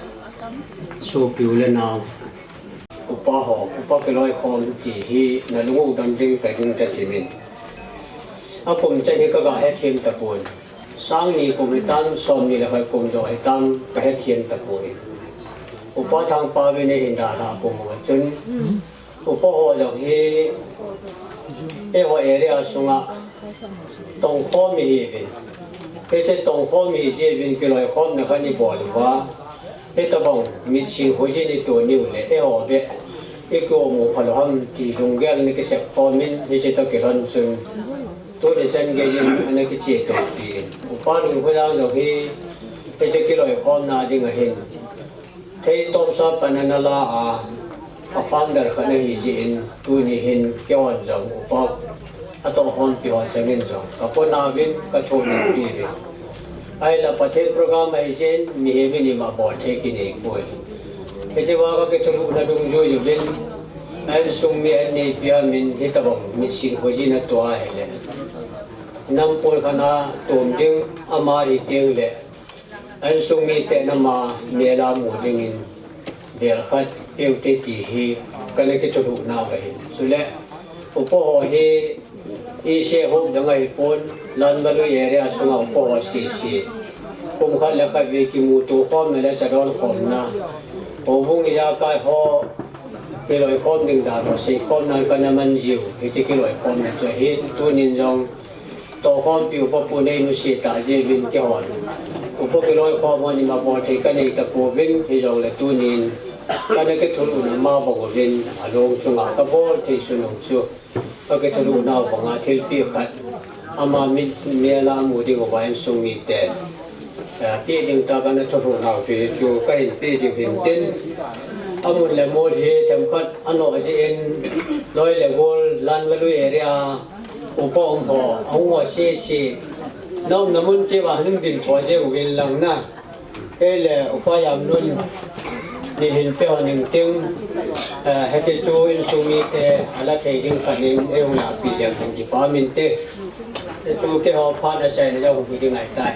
sopi u le nao, upa ho, upa kiloikhom ti hi nalung u dam ding kahin tatin. Akum chan hi kaga hethem tapon. Sang ni kum hitam, som ni le hoi kum jo hitam, kahethem tapon. Upa Thangpao vin eihin dalha pum uva chun, upa ho jong hi eiho area sunga tongkhom ihiuvin. Hiche tongkhom ihi jeh uvin kiloikhomna khat ibol uva, hitobang mitsin khojin itoh niu le eiho beh ikium u phalou ham ti lunggel ana kisep khomin, hiche toh kilhon chun tuni chan geiyin ana kiche topi in. Upa Lungkhojang jong hi hiche kiloikhomna dinga hin thei tomsa pan ana la a, a founder khat ana hi jeh in, tuni hin keihon jong upa atohkhompi ho chengin jong kapona uvin, kathopi uvin. Ahinla Pathen program ahi jeh in mihem in ima bol thei kinei poi. Hiche va kakithulhuhna dungjui uvin, a insung mi ahin neipi a min hitobang mitsin khojin atoh ahile, nam pol khat a tom ding ama hi tengle, a insung miten ama mel a mu dingin bel khat peute ti hi kana kithulhuh nauva ahi. Chule upa ho hi ise hop dang ahipon, Lanvalui area sunga upa ho sese, kum khat le khat vei kimuto khomna le chadon khomna, houbung ijakai ho kiloikhom ding dan ho seikhomna kana man jiu, hiche kiloikhomna chu ahin, tunin jong tohkhompi upa pu nei nusia tah jeh uvin keihon upa kiloikhom hon ima bol thei kanei tapouvin, hijongle tunin kana kithulhuhna ma bang uvin, along chunga kabol thei sun u chu kakithulhuh nau banga thilpeh khat ama mi, mel a mu ding uva insung miten, eh, peh ding tah kana thulhuh nau chu hichu kahin peh diu hintin, amun le mol hi themkhat anoh jeh in, loi le gol, Lanvalui area upa um ho, ahung ho sese, na umna mun cheh uva hung ding tho jeng uvin lang na. Kei le Upa Jamlun ni hin peh hon ing ting, Eh, hiche chu insung mite ala thei ding khat in eihung lapi ding khat in kipa min te. Hichu keiho phat achaina jong hi ding ahitai.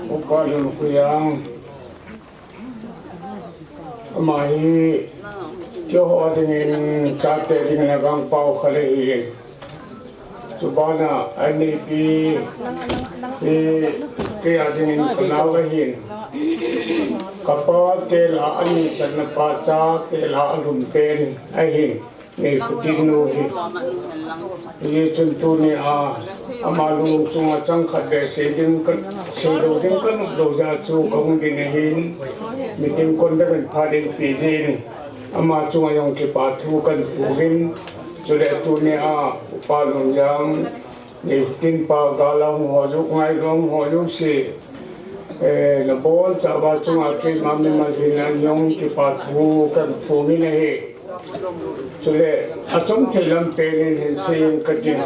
Upa Lun Khuiang, ama hi keiho dingin chate dingin agangpao khat ahi. Chubana aneipi hi kei a dingin kanao ahin. Kapa tel a ani channa pa cha tel a alhun pen ahin. Neikhutin nu hi. Hijeh chun tunia ama lung chunga chang khat beh sei ding ka, seilou ding kanop lou jeh a chu kahung ding ahin. Meeting conduct in phat in pijin. Ama chunga jong kipa thu kahin phongin, chule tunia Upa Lunjang, Neikhutin pa gal a hung ho jouse, ngailua hung ho jouse, eh, nabonchauva chunga keima mimal hina jong kipa thu kahin phongin ahi. Chule, achom thei lam pen in hin seiyin kating.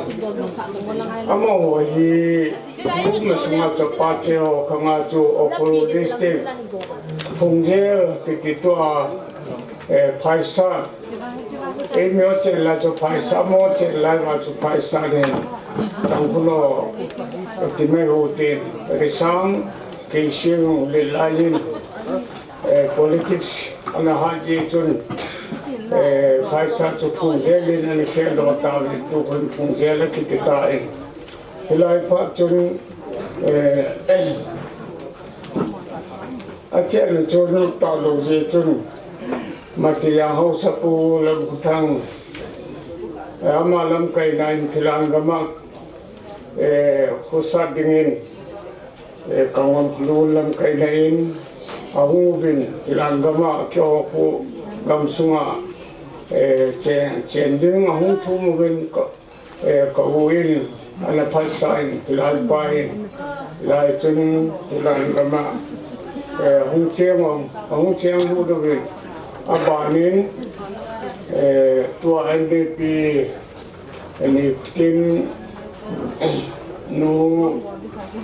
Amaho hi, bu masunga chu pate ho khanga chu Ukhrul District, Phungjel kiti tua, eh, Phaisa, eimi ho chenla chu Phaisa, amaho chenla va chu Phaisa le, Tangkhul ho, ti mai hu tin, Risang, Keising, Lilai in, eh, politics ana hat jeh chun, eh, Phaisa chu Phungjel in ana kheldoh tauvin, tukhun Phungjel akiti tan. Hilai phat chun, eh, achenna chu nop talou jeh chun, Matijang haosapu Lamkhothang, eh, ama lamkaina in Philan gam a, eh, khosat dingin, eh, Kangam Lun lamkaina in ahung uvin, Philan gam a keiho khu gamsunga, eh, chen, chen ding ahung thum uvin, ka, eh, ka u in ana phatsah in, Philan pa in, lai chun Philan gam a, eh, hung cheng uvin, ahung cheng lut uvin, abanin, eh, tua N D P Neikhutin nu,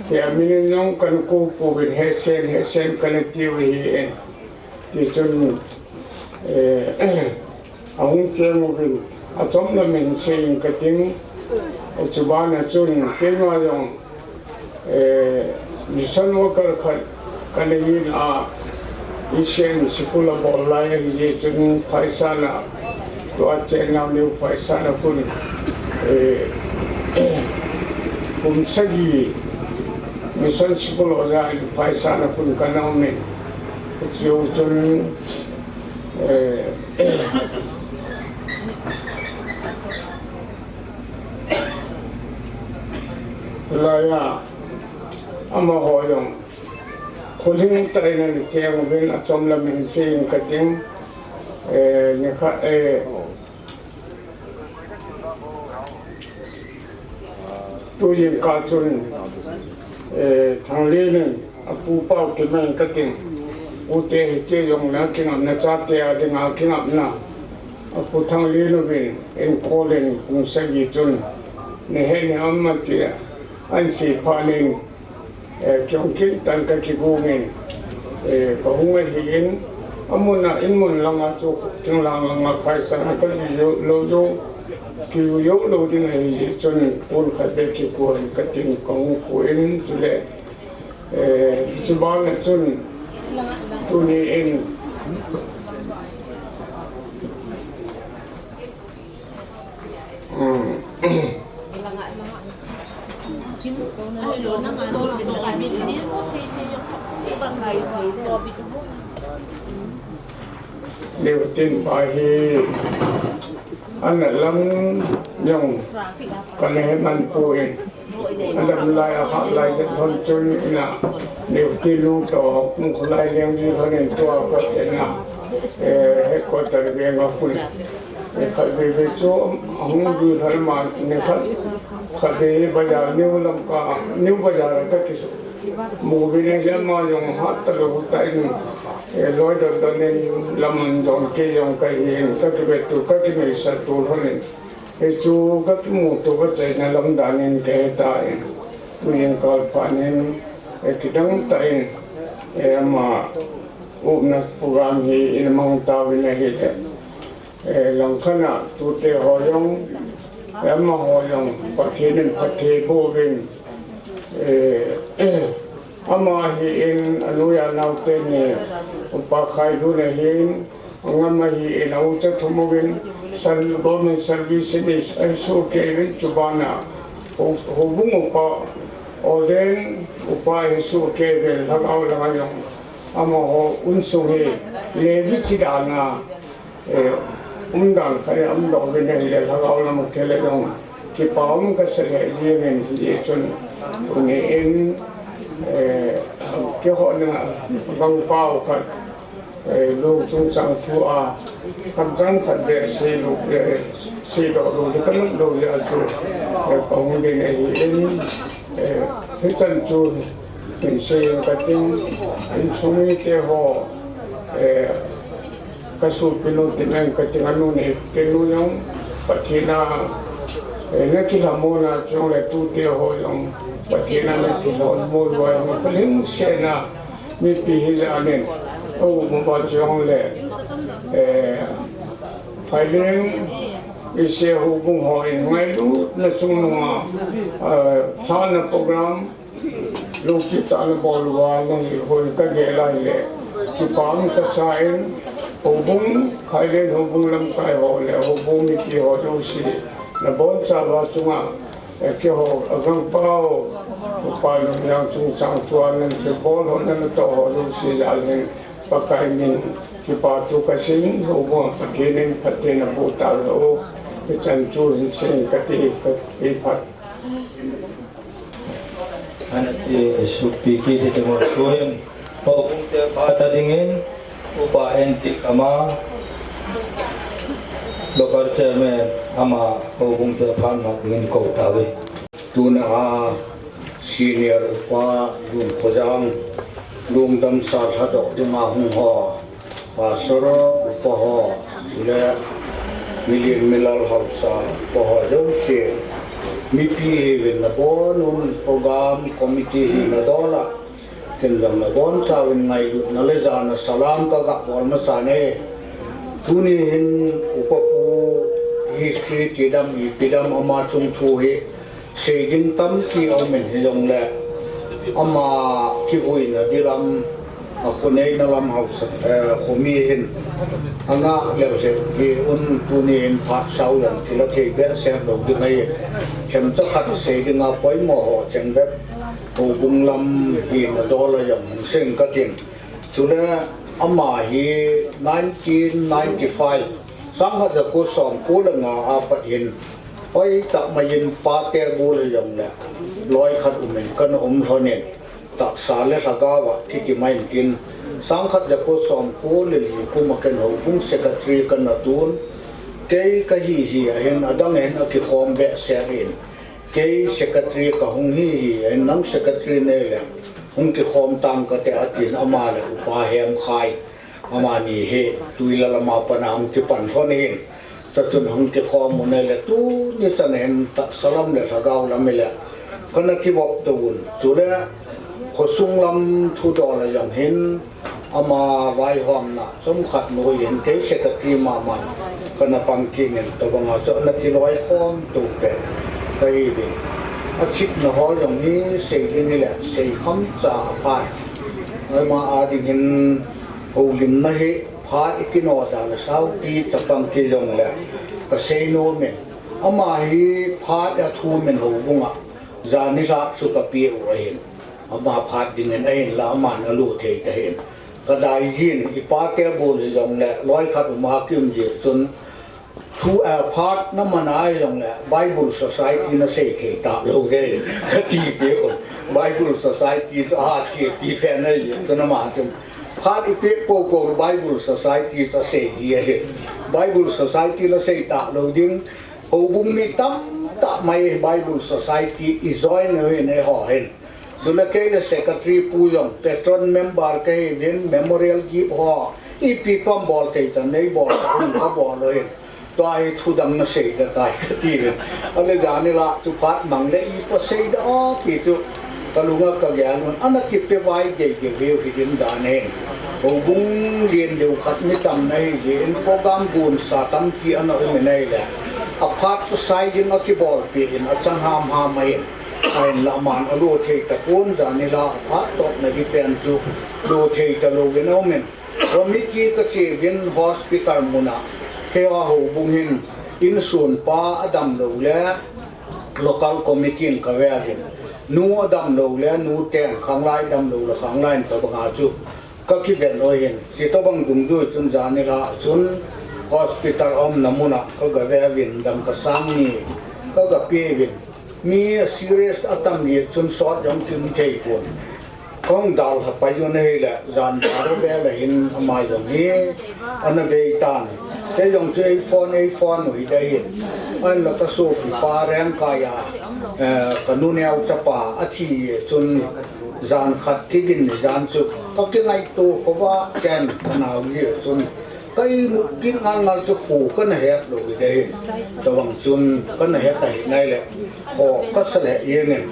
tia min in jong kana kou pouvin, hesen, hesen kana tiu ahi. Tichun, eh, ahung cheng uvin, achom lam in seiyin kating, chubana chun, keima jong, eh, mission worker khat kana hin a, Asian School abol lai ahi jeh chun Phaisa na, tua chenna New Phaisa na khun, eh, kum sagi Mission School oja in Phaisa na khun kana um in. Chu chun, eh, Hilai a, amaho jong, kholhing tah in ana cheng uvin, achom lam in seiyin kating, eh, nikhat, eh, tu jingkah chun, eh, Thanglin in, apu pao ti mai kating, pute hiche jong le kingapna, chate a dinga kingapna, apu Thanglin uvin, enkol in kum sagi chun, nahet naham em tia, ahin sei phat in, eh, kei jong kit tan kakigong in, eh, kahung ahin, amun a, in mun langa chu, thinglhang langa Phaisa na kajui jou lou jou, kijui jou lou ding ahi jeh chun, pon khat beh kikoi in kating kahung koi in, chule, eh, chubana chun, tuni in, um, Neikhutin pa hi ana lam jong kana he man poi. Adam lai a hat lai jeh lhon chun ina Neikhutin nu toh Mukhohlai Lengji lhon in tua khat ina, eh, headquarter veng a khun, Khatvei vei chu ahung dui lhal ma, nikhat, khatvei bazar, New Lamka, New Bazar a ka kisu. Mu vin a hian ama jong hat ta lo ta in, eh, loi don don in lam an jong kei jong ka hin, ka kivetu, ka kimeisatu lhon in. Hichu ka kimutu ka cheina lam dan in ka he ta in. Tuin kal phan in, eh, kidang ta in, eh, ama upna program hi in mang ta vin a hi te. Eh, langkhat a tute ho jong, eh, amaho jong, Pathen in phatthei boh uvin, eh, ama hi in, anuia naote ni, Upa Khailun ahin, angam ahi in, a ucha thum uvin, sal-, government service in, eh, suhkeh uvin, chubana, ho-, houbung upa, ordain upa hi suhkeh uvin, lhagao langa jong, amaho unsung hi, Levi chidana, Eh, umdan khat a umdoh uvin ahile, lhagao lam a thil a jong kipa um ka sa lheh jeng in, hijeh chun tuni in, eh, keiho dinga gangpao khat, eh, lou chungchang thu a kamchang khat beh seidoh, eh, seidoh lou ding ka lut lou jeh a chu, eh, ka hung ding ahi in, eh, hichan chu hin sei in ka ting, insung mite ho, eh, Ka sopinu tin ang ka ting, anu nei tenu jong Pathen a, eh, na kilhamon a chule tute ho jong Pathen a na kilhamon lou a jong ka lhingsetna mipi hi jeh in, aum uva chule, eh, Phaileng Ise houbung ho in ngailutna chungnung a, eh, lhahna program, Lungset tah a na bol uva, nang hi hoi ka gel a ahile, kipa um ka sa in, houbung, Phaileng houbung lamkai ho le, houbung mipi ho jouse, na bonchauva chunga, eh, keiho, a gangpao, Upa Lungjang chungchang tua, nang thilbol ho, na natoh ho jouse jal in, Pakai min, kipathu ka sei in, houbung a Pathen in phatthei na boh tauhen, hichan chu hin sei in ka ti, ka ti phat. Ana ti, Supi kiti te mo tuhin, houbung te phat a dingin, Upa N T Kama, local chairman, ama houbung te phat mat dingin kou tauve. Tuna a senior Upa Lunkhojang, lungdamsa lhadoh dinga hung ho, Pastor upa ho, chule milen milal haosa upa ho jouse, mipi hiuvin nabon un, program committee hi nadol a, ken jong nabonchauvin ngailutna le jana salam ka ga bol masa e. Tuni hin upa pu history tidam, ipi dam ama chung thu hi, Sei ding tampi aum in hijongle, ama kivuina ding lam, a khuneina lam haosa, eh, khomi hin, ana lel lheh ve un tuni hin phat sao jong kila thei behseh lou ding ahi. Themcha khat sei dinga poimo ho cheng bep, houbung lam hina dol a jong hung sei ka tin. Chule ama hi nineteen ninety-five, sangkhat jako somko le nga a pat hin, Hoitah mai in pate gol hijongle, loi khat um in kana um lhon in, tahsa le lhagao a thi kima in tin, sangkhat jako somko le li kum a ken houbung secretary kana tun, kei kahi hi a hin adang hin akikhom behseh in, kei secretary kahung hi hi a hin nang secretary nei le, hung kikhom tang kate atin ama le upa Hemkhai. Amani hi Tuilal lama pat a hung kipan lhon ahin. Chachun hung kikhom u ahile tuni chan hin tahsa lam le lhagao lam hile kana kivop tou un. Chule khosung lam thudol a jong hin ama vaihomna chomkhat noi hin kei secretary mama kana pang kit in tobang a chu ana kiloikhom tou pen kahi uvin. Achitna ho jong hi sei ding hile sei kham cha aphai. Ama a ding hin Houlimna hi phat i kinoh dan a saupi chapang kijongle ka seinom in, ama hi phat a thum in houbung a jan nilhah chu ka pe u ahin, ama phat ding in ahinla aman alu thei ta hin. Ka daijin i pate bol hijongle loi khat um a kium jeh chun Thu, eh, phat na man a jongle Bible Society na sei thei ta lou ding, ka ti peh u. Bible Society chu a chepi pen ahi, tu na ma tin. Phat i peh popo Bible Society chu asei hi ahi. Bible Society la sei talou ding. Houbung mi tamtah mai Bible Society i join u ahin eiho hin. Chule kei le secretary pu jong patron member kahi uvin, memorial gift ho ipi pam bol thei ta nei bol ta un ka bol u ahin. Tua hi thu dang na sei da tai ka ti ve. Ale jani la chu phat mang le ipi sei da o ti chu ka lunga ka gel un, ana kipe vai gei gei veu hi ding dan ahin. Houbung lien deu khat mi tam na hi jeh in program gon sa tampi ana um in ahile, a phat chu sai ding a kibol pi in a chang ham ham ahin. Ahin la man a lo thei ta pon, jani la a phat toh na di pen chu lo thei ta lo in a um in. Committee ka che uvin hospital mun a, keiho houbung hin insun pa a dam lou le local committee in ka ve uvin, nu a dam lou le nu ten, khanglai dam lou le khanglai in, tabang a chu ka kiven u ahin. Chutabang dungjui chun jani la chun hospital a umna mun a ka ga ve uvin, dangka sang ni ka ga pe uvin. Mi serious a tam jeh chun sot jong kimu thei pon. Ka hung dalha pai u ahile, jan baro vel a hin ama jong hi ana bei tan. Kei jong chu ei phone, ei phone u hi ding ahin. Ahin la ka sopi pa Rengkai a, eh, ka nu neo chapa a thi jeh chun jan khat kigin ni jan chu ka kingaito khovah ken ka nao jeh chun ka imut kit ngal ngal chu kho ka na het lou hi ding ahin. Tabang chun ka na het ahi nai le, kho ka sa le jeng in.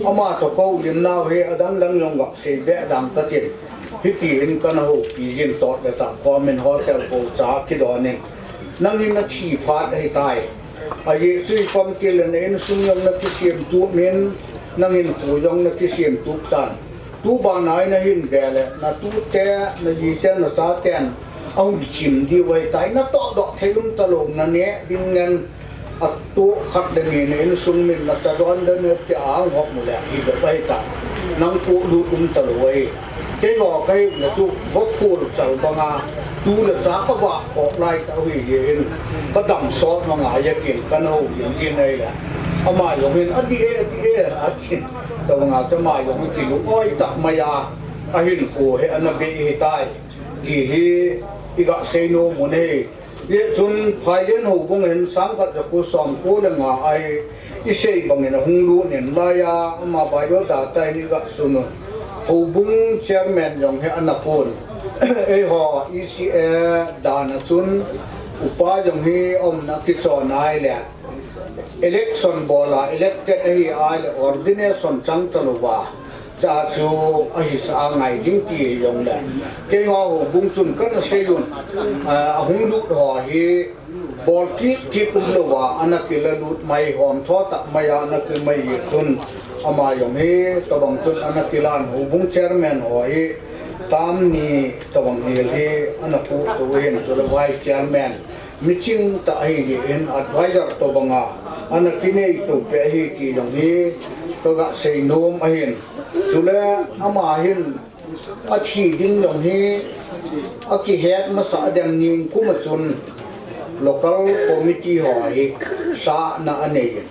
Ama toh ka houlim nau hi adang dang jong vak sei be dang ka tin. Hiti hin ka na houpi jin, tot le tah komin hotel ko cha kidon in. Nang hin na thi phat ahi tai. Ajeh chu i famtil le na insung jong na kisem tup in, nang hin kho jong na kisem tup tan. Tu bana in na hin ve le, na tute, na jite, na chaten ahung chim diu ahi tai, na toh doh thei um talou, na neh ding nen, a tu khat le ni na insung min na cha don den ne ti a hung hop mu le, hi bep ahi ta. Nang kho lut um talou ahi. Keiho ka hi na chu, va phul chal banga, tu le cha ka vah khoh lai tah u hi jeh in, ka dam sot ma ngai a tin, ka na houlim jin ahile. Ama jong hin, a di e, a di e, a tin. Tabang a chu ama jong hi kilung oi tah mai a, ahin kho hi ana be hi tai. Ti hi i ga sei nom u ahi. Hijeh chun Phailen houbung hin sang khat ja ko som ko le nga a hi i sei bang in a hung lut in lai a, ama biodata hin i ga sun un. Houbung chairman jong hi ana pon. Eiho E C A dan a chun upa jong hi umna kichon ahile, election bol a elected ahi ahile ordination chang talou va. Cha chu ahi sa a ngai ding ti hi jong le. Keiho houbung chun ka na sei un, a, a hung lut ho hi bol kit kit um lou va, ana kila lut mai, hom tho tah mai a ana ki mai jeh chun, ama jong hi tabang chun ana kilan, houbung chairman ho hi tam ni tabang hel hi ana pu tu hin, chule vice chairman miching tah ahi jeh in advisor tobang a ana kinei to pe ahi ti jong hi ka ga sei nom ahin. Chule ama hin a thi ding jong hi a kihet masa dem ning kum a chun local committee ho hi sahna a nei in.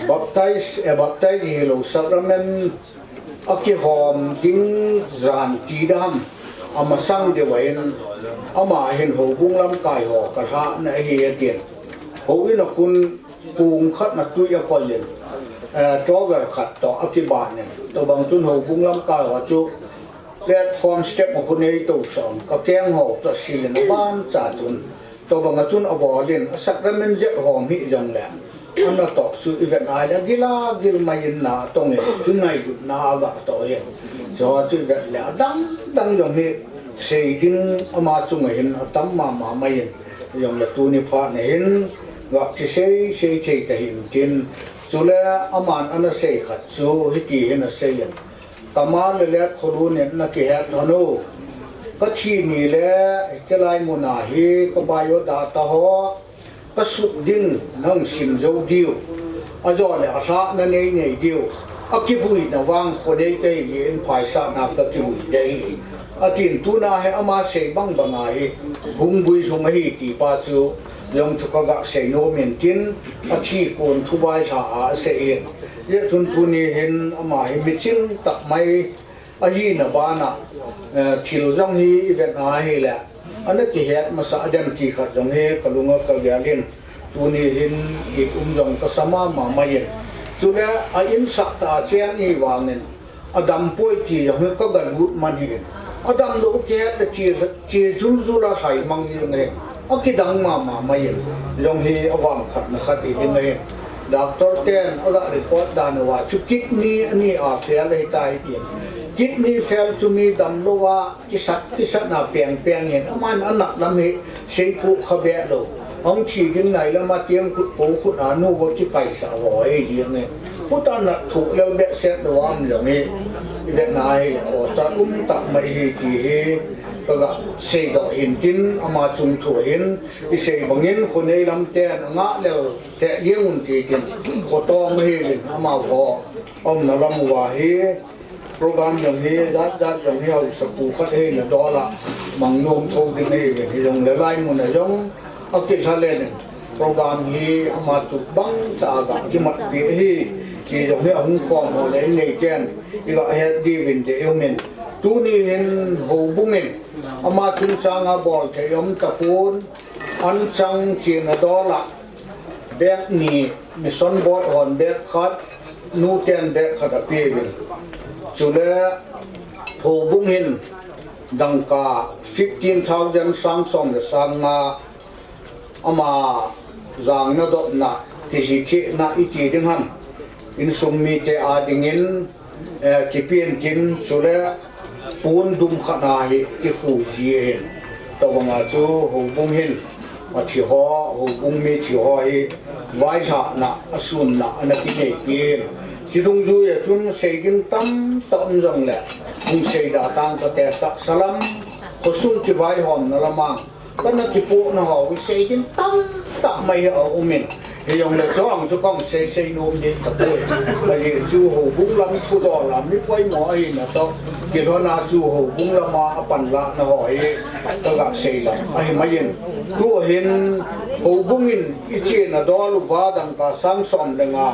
Baptize, eh, baptize hilou sacrament a kihom ding jan ti dam, a masang deu a hin, ama hin houbung lamkai ho ka lhahna ahi a tin. Houin a khun kung khat na tui a koi in, eh, towel khat toh a kiban in. Tobang chun houbung lamkai ho chu platform step a khun ei to song, ka keng ho chu a sil in a ban cha chun. Tobang a chun a bol in, a sacrament jet hom hi jong le. Ana toh chu i vet ahile, gil a gil mai in na tong in, i ngailutna a ga toh in. Chu chu i vet le, a dang dang jong hi sei ding ama chung a hin a tam mama mai in. Jong le tuni phat na hin, ga kisei sei thei ta hih in tin. Chule aman ana sei khat chu, hiti hin a sei in. Tama le let kholu nen na kihet lhon u. Ka thi ni le, hiche lai mun a hi ka biodata ho ka sut ding nang sim jou diu. Ajo le alhahna nei nei diu. A kivuina vang kho nei ka hi in phaisahna ka kivui dei hi. A tin tuna hi ama sei bang bang a hi hung vui lhung ahi ti pa chu jong chu ka ga sei nom in tin a thi kon thu vai lha a sei in. Hijeh chun tuni hin ama hi miching tah mai Ahina bana, eh, thil jong hi i vet a ahile, ana kihet masa dem ti khat jong hi ka lunga ka gelin, tuni hin i um jong ka sa mama mai in. Chule a insah ta cheng i vangin, a dam poi ti jong hi ka ga lut man hi in. A dam lou kihet le chi, chi jul jul a hai mang ni nge. A kidang mama mai in. Jong hi a vang khat na khat i ding ahin. Doctor ten a ga report dan uva chu kidney ani a fail ahi tai ti. Kidney fail chu mi dam lou a kisat, kisat na peng peng in. Aman a nat lam hi sei khu kha be lou. Hung thi ding nai lam a tiang khut po khut a nu va kipaisa ho e jing e. Khut a nat thu lel be set lou am jong hi. I vet na hi o cha um tak mai hi ti hi. Ka ga sei doh hin tin ama chung thu hin. I sei bangin khonei lam ten a ngah lel te jeng un ti tin, kho tong hi in ama ho. Umna lam uva hi program jong hi, jat jat jong hi hausa pu khat hi na dola. Mang nom tho ding hi in hi jong le lai mun a jong a kilha le nin. Program hi ama tu bang ta ga kimat pi hi. Ti jong hi a hung khom ho le nei ken. I ga het di vin de umin. Tuni hin houbung in. Ama chungchang a bol thei um tapon. An chang china dola, bag ni, mission board hon bag khat, nu ten bag khat a pe uvin. Chule, houbung hin dangka fifteen thousand sang som le sang nga ama jang na dop na, ti hi thih na i ti ding ham. Insung mite a dingin, eh, kipian tin chule pon dum khat na hi kikhu ji ahin. Tabang a chu houbung hin a thi ho, houbung mi thi ho hi vaihla na, a sun na, ana kinei pin. Chidung jui a chun sei ding tam tam jong le, hung sei da tang ka te tak salam, khosung kivaihom na lamang. Kana kipohna ho, i sei ding tam tak mai hi a um in. Hi jong le chuang chu kong sei sei nom ding ka poi. Ka hi chu houbung lam thu dol lam mi poimo ahi na to. Kilhona chu houbung lama a panlahna ho hi. Ka ga sei lam ahi mai in. Tu hin houbung in i chena dol uva dangka sang som le nga.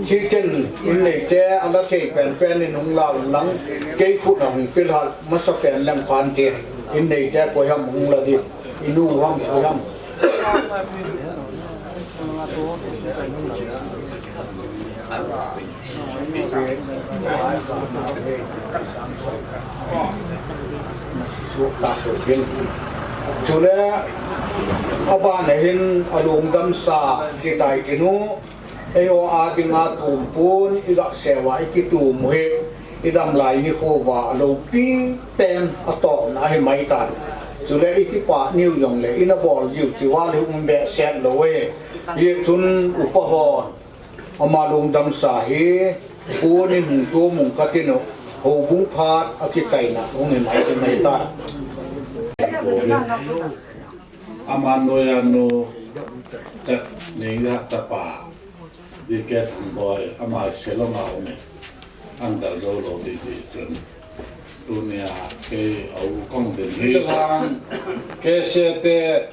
Chicken in neite, a la thei pen pen in hung la un lang, kei khut a hung pil hal, masa pen lem khan te, in neite koi ham hung la di, i nu ham koi ham. Chule, a ban a hin a lungdam sa, kitai kinu, Eiho a dinga tumpun, i ga sewa i kitum u hi, i dam lai nikho va a lopi pen a tawpna ahi mai tan. Chule i kipah niu jong le, i na bawl jiu chi val hi um behseh lo e. Hi chun upa hon, ama lungdam sa hi, punin hung tum ung ka tin u, houbung phat a kichaina hung hi mai, hi mai tan. Ama noiya nu chat ning ya tapa. Di ke thang boy, ama Shillong a um e. An dal zo lo di di chun. Tunia ke au kong din hi lang. Ke se te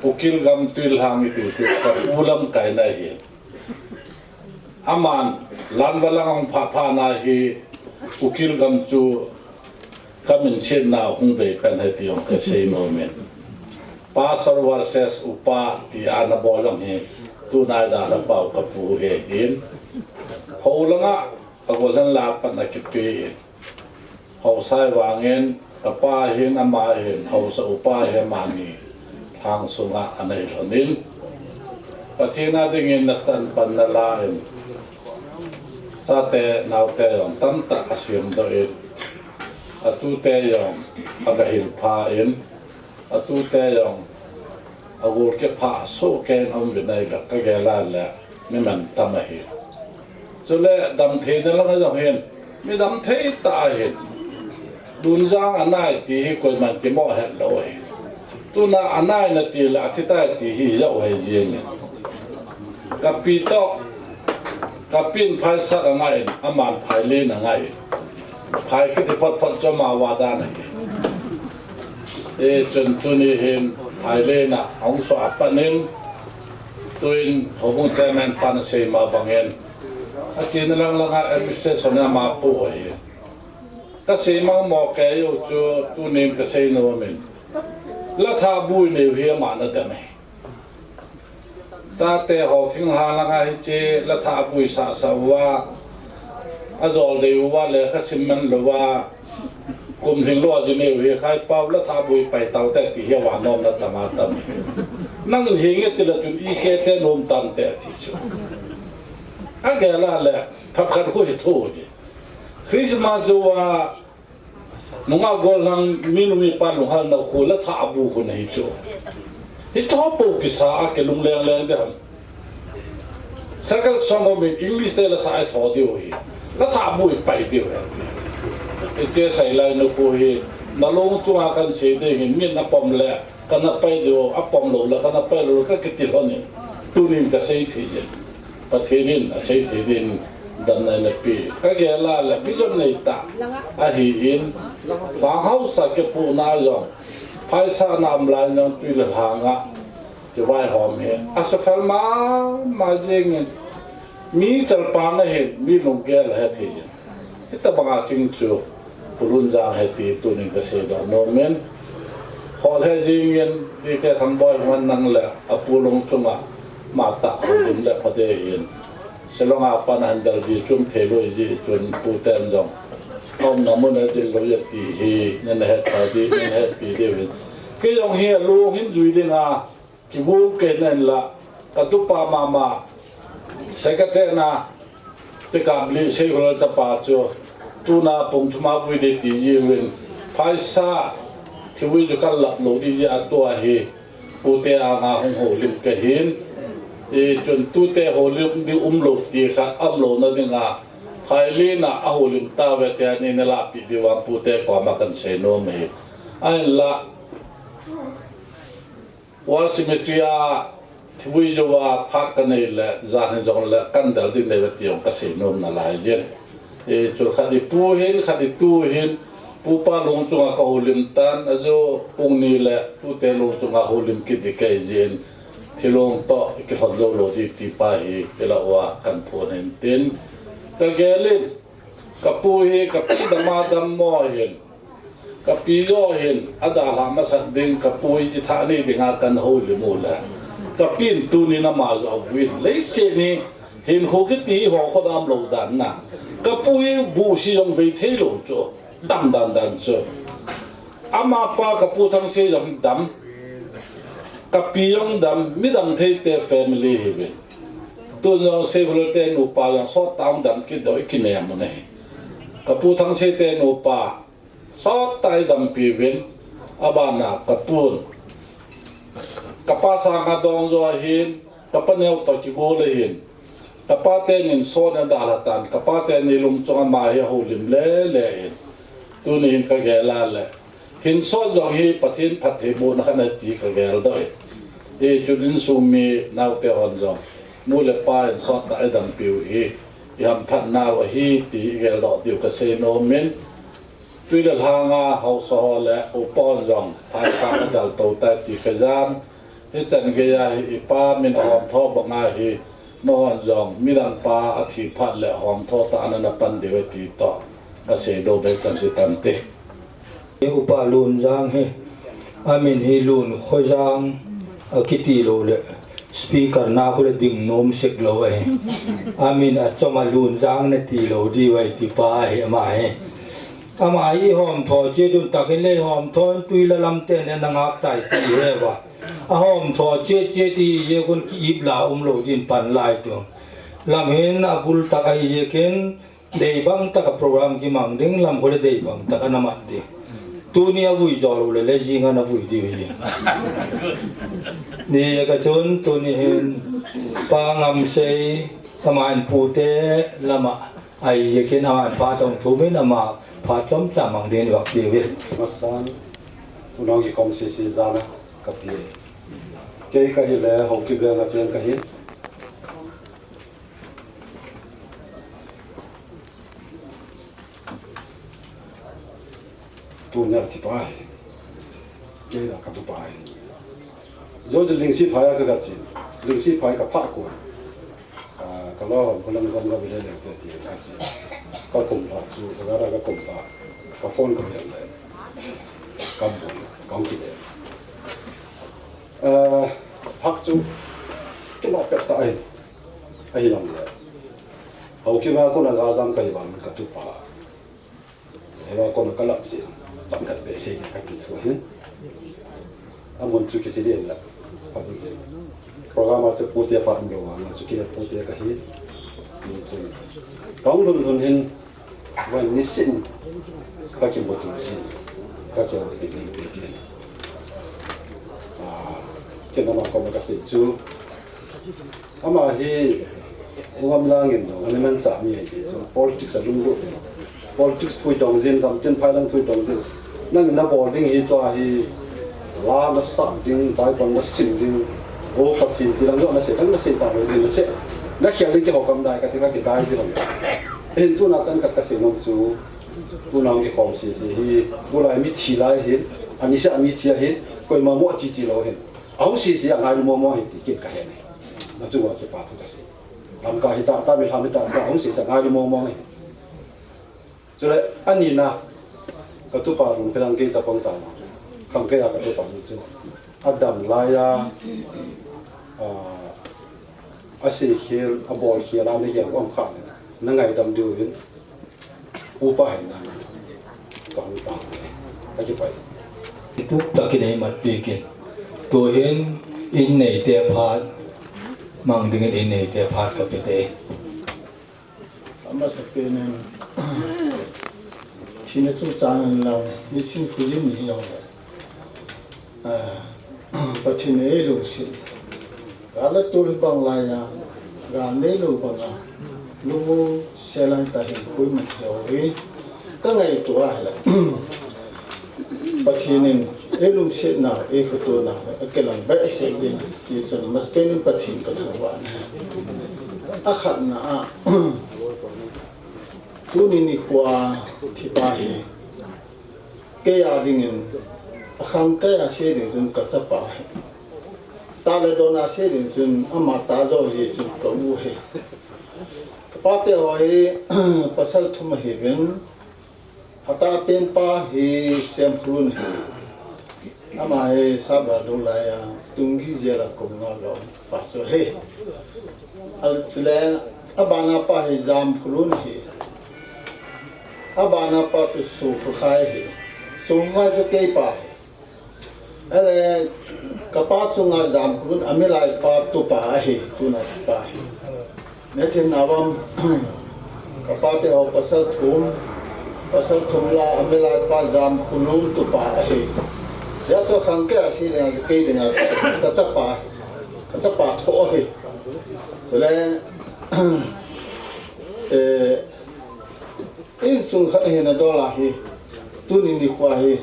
ukil gam tuil hang i tu tu ka ulam kai na hi. Aman, lan valang ang pha pha na hi ukil gam chu ka min sin na hung bei pen he ti ong ka sei mo men. Pastor versus upa ti ana bol ong hi tu nai da la pau ka pu he hin. Ho langa ka gol han la pan a kipi in. Hausai vangin, ka pa hin ama hin, hausa upa hi ama ni thang sunga anei lhonin. Pathen a dingin nastan pan na la in. Chate, naute jong tamtah a siam doh in. Atute jong, a ga hil pha in. Atute jong, a gol ke pha so ken om vinai la ka gel a le mi man tam ahi. Chule dam thei na lang jong hin, mi dam thei ta ahi. Dunjang anai ti hi koiman kimo het lo ahi. Tuna anai na ti le athi tai ti hi jao ahi jing. Ka pi to, ka pin phai sat angai, aman phai len angai. Phai kiti phot phot chu ama vah dan ahi. E, chun tuni hin phai len a hung so a panin, tuin houbung chairman pan a sei ma bangin. A china lang lang a administration a ama pu ahi. Kasei mangmo kei u chu tunin kasei nom in. Latha bui neiu hi ama nadam e. Chate ho thinglhang langa hiche latha bui sasa uva, ajol dei uva lekha sim man louva, kum lhinglou a ji neiu hi Khaipau latha bui pai taute ti hi vanom na tam a tam. Nangin hinge tile chun ise te nom tante ti chu. Agel a le, thapkhat khu hi thu hi. Christmas jouva, nungah gollhang minu mipa lunghalna khu latha bu khu nahi chu. Hiche ho pou kisa a kilung leng leng ding ham. Circle song ho min English te lasa a tho diu hi. Latha bu hi pai diu hi. Hiche sailai nu khu hi, nalung chunga kahin sei ding hin, min apom le, kana pai diu, apom lou le, kana pai lou le, kakiti lhon in. Tunin kasei thei jin. Pathen in asei thei din damna eina pe. Kagel a le vision nei tah ahin, lhang hausa kipuina jong, phaisahna um lai jong tui le lhang a kivaihom hi asuhfel mama jeng in, mi chalpang ahin, mi lunggel ahe thei in. Hitabanga ching chu Pu Lunjang ahi ti tunin kasei doh nom in. Khol he jing in, D K Thangboi hung nang le apu lung chunga matah houlim le phate hin. Shillong a pat ahin del ji chum thei lou ji chun pu ten jong aumna mun a dil lou ji ti hi nana het pai ding, nana hetpi diu hin. Kei jong hi alung hin jui ding a, kigong kei nan la, katupa mama, secretary na, Tekap Lhingset Seihol chapa chu, tuna pung thum a vui ding ti jiuvin, phaisa, thivui chu kalap lou ding jeh a tua hi, pute anga hung houlim kahin, i chun tute houlim ding umlou ti khat, umlouna dinga, phailin a ahoulim tauve tia nei nalahpeh diu vang pute koma kahin sei nom e. Ahinla, War Cemetery a thivui jouva phat kanei le, jan hin jong le kahin del ding neive ti jong kasei nom nalai jin. Hichu khat hi pu hin, khat hi tu hin, pupa lung chunga kahoulim tan, ajo pung ni le tute lung chunga houlim kit ding kahi jin, thilong toh kilhon jou lou ding ti pa hi, kila uva kahin phon hin tin. Kagel in, kapu hi, kapi dam a dammo hin, kapi joh hin, adalha masat ding, kapu hi chithah nei dinga kahin houlim u le. Kapin tunin ama joh avui in. Leiset hi, hinkho kiti ho kho dam lou dan na. Kapu hi busi jong vei thei lou chu. Dam dan dan chu. Amapa kapu Thangsei jong dam. Kapi jong dam, midam thei te family hiuvin. Tun jong Seihol te nupa jong sot tah dam kit doh i kinem u ahi. Kapu Thangsei te nupa, sot tah i dampi uvin, abana kapun. Kapa sanga dong jo ahin, kapa neo toh kigol ahin. Kapa tenin sot in adalha tan, kapa teni lung chunga ama hi ahoulim le le in. Tuni hin kagel a le, hin sot jong hi Pathen phattheibohna khat ahi ti kagel doh e. Hichun insung mi naote hon jong, nu le pa in sot tah a idampiu hi, ihamphat nau ahi ti igeldoh diu kasei nom in, tui le lhanga haosa ho le upa hon jong, phaisa adal tou tai ti kajan, hichan geiya hi ipa min ahomtho banga hi, nahon jong midang pa athi phat le homtho tah a nana pan diu ahi ti toh, asei doh be chan chu tante. Upa Lunjang hi, amin hi Lunkhoijang akiti lou le, speaker na khu le ding nom sek lou ahi. Amin achom a Lunjang nati lou diu ahi ti pa ahi ama hi. Ama hi ihomtho chet un takin le ihomtho in tui le lam ten le nangak tai ti hi uva. Ahomtho chet chet ti hi jeh un ki-ip la umlou din pan lai tu. Lam hin abul tah ahi jeh in, deibang tah a program kimang ding, lam khu le deibang tah a namat ding. Tuni avui jou lou le, le jinga navui diu hi. Ni ka chun tuni hin Pa Ngamsei, aman pute lama, ahi jeh in aman phat hung thum in ama phat chomcha mang ding in vak ti uve. Masan, tunung kikhom sese jana kapi. Kei kahi le, Haokip veng a cheng kahi. Tunia thipa hi, kei la katupa hi. Jouse Lingsiphai a kaga che, Lingsiphai kaphah kon. Ah, kalo, kalang gom ga bile le te ti kache. Kakum pha chu, kaga kakum pha. Ka phone ka bel le. Ka bol, ka hung kile. Eh, hak chu, kina pet ta ahi. Ahi lam le. Hau ki ba ko na ga jam ka hi ba ka tu pa. He ba ko na ka lap si. Chang kat be se ka ti thu hin. Amun chu kichi din la. Program a chu pute pa an lo wa chu ki pute ka hi. Ni chu. Ka hung lhun lhun hin. Van nisin ka kimuto jin, ka kimuto jin. Ah, kei nama koma ka sei chu. Ama hi u Gamlang in dong, ani man cha mi ahi chu. Politics a lunglut. Politics thu dong jin, gamtin phai lang thu dong jin. Nang na bol ding hi tua hi la na sah ding, Bible na sim ding. O Pathen ti lang na sei, lang na sei ta lo ding na sei. Na khel ding ki ho kam dai ka ti ka ki dai jin. Hin tuna chan khat ka sei nom chu, tuna hung kikhom sese hi, tulai mithi lai hin, anisa mithi ahin, koima mo chichi lou hin. Ahung sese a ngailu momo hin ti kit ka he ne. Na chu wa chu pa thu ka sei. Lamka hi ta, ta mi lham hi ta, ta hung sese a ngailu momo hin. Chule, ani na, ka tupa rung pelang kei chapang sa na. Khang kei a ka tupa ni chu. Adam lai a, ah, a sei khel, a bol khel a na hiam om kha le, na ngaidam diu hin, upa hai na, ka hung ta, ka kipai. Tuk takin ei mat pikin. Tuhin, in neite phat, mang dingin in neite phat ka pe te. Amasapen in, thina chungchang in lang, nisin khujin ni jong le. Ah, Pathen in eilungset. Gal le tol hibang lai a, gal neilou bang a, lungset lang tahin koima theo hi. Ka ngaito a hile. Pathen in eilungsetna, eikhoto na, akilang behseh jin, ti chun amasapen in Pathen ka thangvah na. Akhatna a, tuni nikho a thi pa hi. Kei a dingin, akhang kei a sei ding chun ka chapa hi. Ta le don a sei ding chun ama ta jo hi chun ka u hi. Ka pate ho hi, pasal thum ahiuvin, atapen pa hi Semkholun hi. Ama hi Sabra do lai a, Tungi jela kum nga ga pa chu hi. Al chule, abana pa hi Jamkholun hi. Abana pa chu Sukhakhai hi. Sukhakhai chu kei pa hi. Ale, ka pa chunga Jamkholun a milai pa tupa ahi, tuna tupa ahi. Netin avam, ka pate ho pasal thum, pasal thum la a milai pa Jamkholun tupa ahi. Hia chu khang kei a sei ding a, kei ding a, ka chapa, ka chapa tho ahi. Chule, eh, insung khat hi na dol a hi, tuni nikho a hi.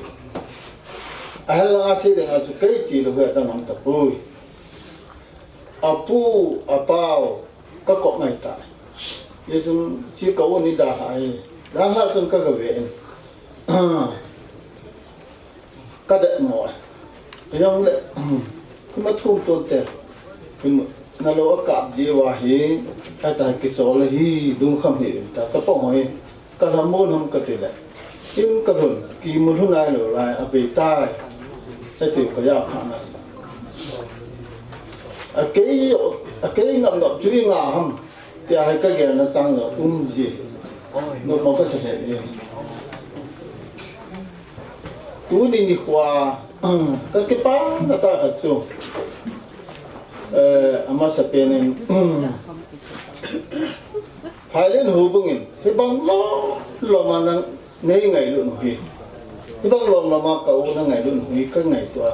Ahel lang a sei ding a chu kei tilou hi a dang um tapoi. Apu, apau, ka kop ngai ta. Hichun, chi ka u ni dalha hi. Dalha chun ka ga ve in. Ka det mo. Jong le, kima thum ton te. Kima na lo a kap ji wa hi. Ta ta kichol hi, lungkham hi. Ta chapang ho hi. Ka lhamon ham ka ti le. In ka lhun, kimu lhun nai lou lai, a bei tai. Hiti ka ja pha na. A kei, a kei ngap ngap chu i nga ham. Tia hi ka gel na chang lo, um ji. Nopmo ka sa he ji. Tuni nikho a, ka kipana tah khat chu. Eh, amasapen in, Phailen houbung in, hibang lom lom a nang nei ngailut u hi. Hibang lom lom a ka u na ngailut u hi, ka ngaito a.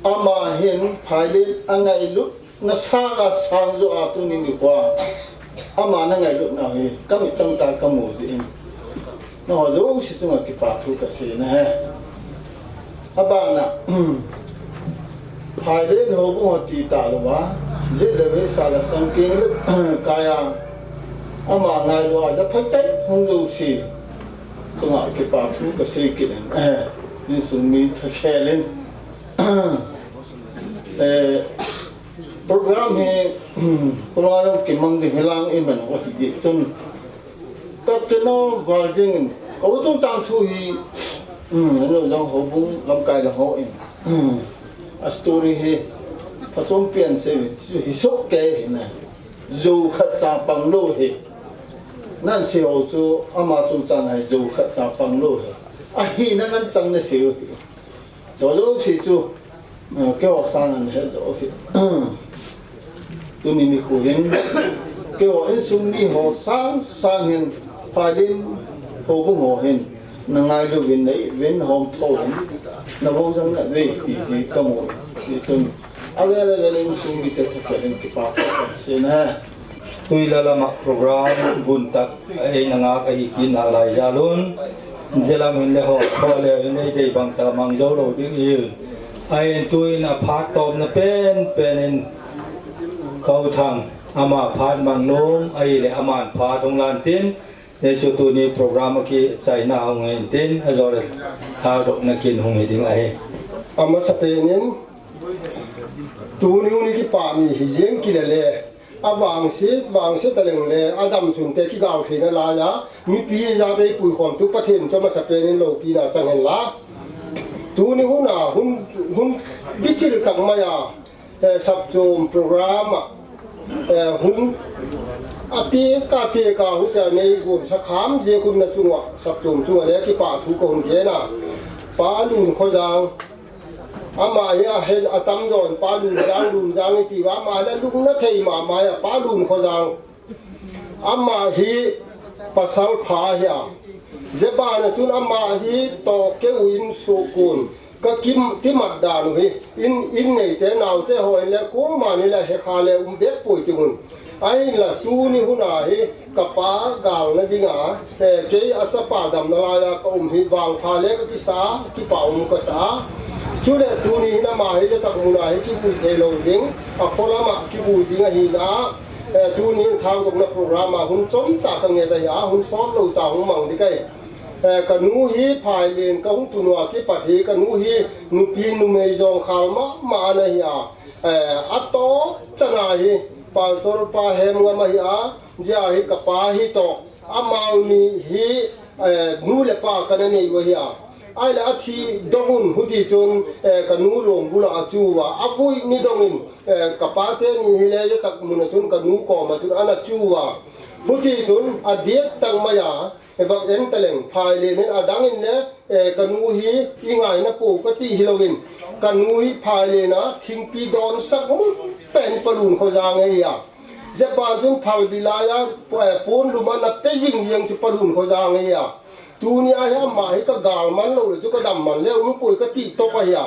Ama hin, Phailen a ngailutna sanga sang jo a tuni nikho a. Ama na ngailutna hi, ka mitchang tah a ka mu jin. Nangho jouse chunga kipa thu ka sei na he. Abana, Phailen houbung ho ti talou va, jit le vei sa le sang keng le kaiya, ama ngailu a ja phai chai hung jouse chunga kipa thu ka sei kit in, insung mi tha khel in. Eh, Program hi, khulai jong kimang ding hilang i man u hi chun. Ka kino val jing in, Ho chungchang thu hi, um, ano jong houbung lamkai lang ho in, um, a story hi phachom pian sei hi soh kei hi na. Jou khat cha pang lou hi. Nan sei ho chu ama chungchang a hi jou khat cha pang lou hi. Ahina ngen chang na sei u hi. Jojo si chu, eh, keiho sang an he jo hi. Tuni nikho hin, keiho insung mi ho sang sang hin, Phailin houbung ho hin, na ngailu uvin, na it uvin, hom tho uvin, na bou jang na ve ti si ka mu. Ti chun, avel avel insung mite thakhat in kipah ka sei na. Tui le lama program bun tak a eina ngah ahi kit nalai jal un. Jelam hin le ho, ho le hin eidei bang tah mang jou lou ding ahi. Ahin tuin aphat tawpna pen pen in Kau Thang ama phat mang nom, ahile aman phat hung lan tin, hichu tuni program a kichaina hung hin tin, ajole thadohna kin hung hi ding ahi. Amasapen in, tuni hun i kipah ni hi jeng kit le le, avangse, vangse taleng le, adamsun te kigal theina lai a, mipi jate puikhomtu Pathen chu amasapen in loupina chang hen la. Tuni hun a, hun, hun bichil tak mai a, eh, sapchom program a, eh, hun atek atek a, hutia nei gon sakham jeh khun na chunga, sapchom chunga le kipah thu ka hung gen a. Pa Lunkhojang, ama hi a he, atamjon Pa Lunjang, Lunjang i ti uva, ama le lungna thei mama hi a, Pa Lunkhojang. Ama hi pasal pha ahi a. Jeh ban a chun ama hi toh keu in sukun. Ka kim, kimat dan u hi. In, in neite, naote ho in le, koiman in le, hekha le um bek poi ti un. Ahinla tuni hun a hi, ka pa galna ding a, eh, kei a chapa damna lai a ka um hi vangpha le ka kisa, kipah um ka sa. Chule tuni hin ama hi, ja tak mun a hi kivui thei lou ding, a kholam a kivui ding ahi na. Eh, tuni hin thadohna program a hun chomcha ka nget ahi a, hun sot lou cha hung mang ding ahi. Eh, ka nu hi Phailen ka hung tun uva kipat hi, ka nu hi nupi numei jong khal mama ana hi a. Eh, atoh chan a hi, Pastor pa Hemngam ahi a, jeh a hi ka pa hi toh, amani hi, eh, nu le pa kana nei u ahi a. Ahile athi dong un, huti chun, eh, ka nu longbul a achu uva, avui ni dong in, eh, ka pa teni hi le ja tak mun a chun ka nu kom a chun ana chu uva. Huti chun adiak tak mai a, Evak en taleng, Phailen in adang in le, eh, ka nu hi i ngaina pou ka ti hilou in, ka nu hi Phailen a thingpi don sak mu pen Pa Lunkhojang ahi a. Jeh ban chun Phalbi lai a, eh, pon lum ana pe jing jeng chu Pa Lunkhojang ahi a. Tuni a hi ama hi ka gal man lou le chu ka dam man le um poi ka ti top ahi a.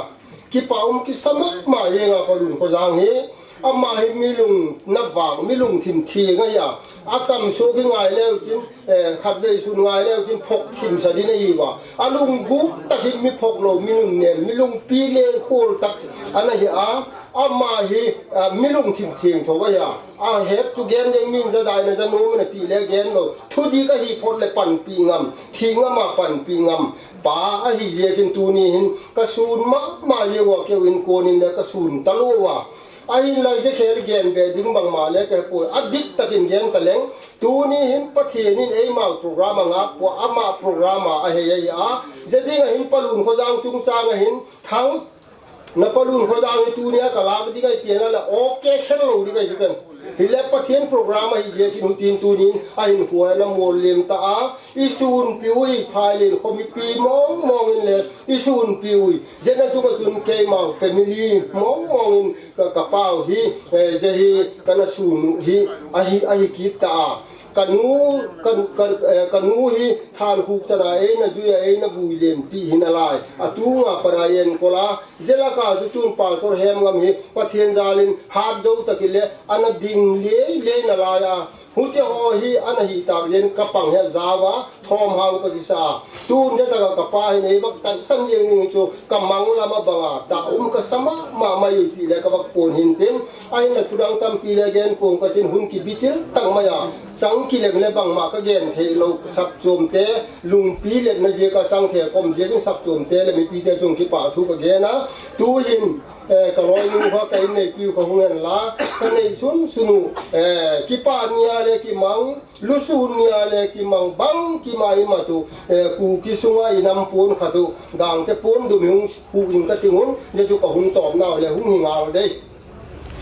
Kipah um kisa mama jeng a Pa Lunkhojang hi, ama hi mi lungna vang, mi lungthim theng ahi a. Atam suk hi ngai leu chun, eh, khatvei sun ngai leu chun phok thim sa ding ahi uva. Alungguk tak hi mi phok lou, mi lungnem, mi lungpi leng khol tak ana hi a. Ama hi, ah, mi lungthim theng tho ahi a. Ahet chu gen jeng min ja dai na ja nom na ti le gen lou. Thudik ahi phot le panpi ngam, thi ngam a panpi ngam. Pa ahi jeh in tuni hin ka sun mama jeh uva keu in kon in le ka sun talou uva. Ahinla jeh khel gen be ding bangma le ka he poi. Adik takin gen taleng. Tuni hin Pathen in eima program a ngah poi, ama program a ahe ahi a. Jeh ding a hin Pa Lunkhojang chungchang a hin thang Na Pa Lunkhojang hi tunia ka lak ding ahi tia na la, okay khel lou ding ahi chu ken. Hile Pathen program ahi jeh in hutin tunin ahin khuai na mol lem ta a. I sunpi u hi Phailen kho mipi mong mong in le i sunpi u hi. Jeh na chunga chun keima family mong mong in ka, ka pau hi, eh, jeh hi kana sun u hi ahi, ahi kit ta a. Ka nu, ka, ka, eh, ka nu hi Thankhuk chan a eina jui a eina vui lempi hi nalai. A tunga pat a enkol a, jeh lak a chu tun Pastor Hemngam hi Pathen jal in hat jou tak in le ana ding lei lei nalai a. Hutia ho hi ana hi tak jeh in ka pang hi a jao a, thom hao ka kisa a. Tun jeh tak a ka pa hin ei vak taisan jeng ning chu ka mang lam a bang a, ta um ka sa mama mai u ti le ka vak pon hin tin. Ahinla thudang tampi le gen kong katin, hun kibichil tang mai a, chang kilem le bangma kagen thei lou sapchom te, lungpi le na jeh a chang thei kom jeh in sapchom te le mipi te chung kipa thu kagen a, tuhin, eh, ka loinu kha ka inneipi u kha hung hen la, ka nei sun sunu, eh, kipa nia le kimang, lusun nia le kimang bang kimai matu, eh, Kuki sunga inam pon kha tu, Gangte pon dum hung pu in ka tingun, je chu ka hun tom nau le hung hi ngal dei.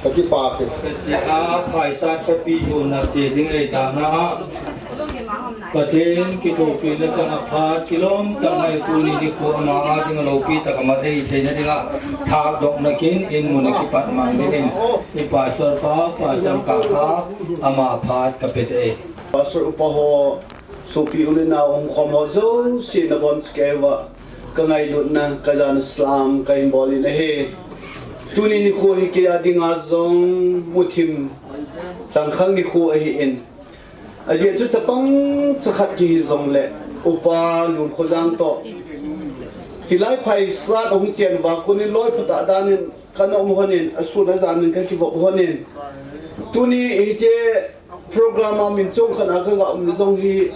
Ka kipa ke. Ka ti a, phaisat ka pi hu na ti ding ei ta na a. Pathen kithopina chang a phat kilom tah mai tuni nikho ama a ding a loupi tah a mat thei theina ding a, thah dohna kin in mun a kipat mang ding in, i pastor pa, pastor Kaka, ama phat ka pe te. Pastor upa ho, sopi u le nau hung khom ho jouse nabonchauva, ka ngailutna, ka jana salam ka hin bol in ahi. Tuni nikho hi kei a ding a jong muthim tangkhal nikho ahi in. Ajeh chu chapang chakhat kihi jongle, upa Lunkholjang toh hilai phaisat ahung chen uva kon in loi phatah dan in kana um lhon in, asun ajan in ka kivop lhon in. Tuni hiche program a min chom khat a ka ga um jong hi,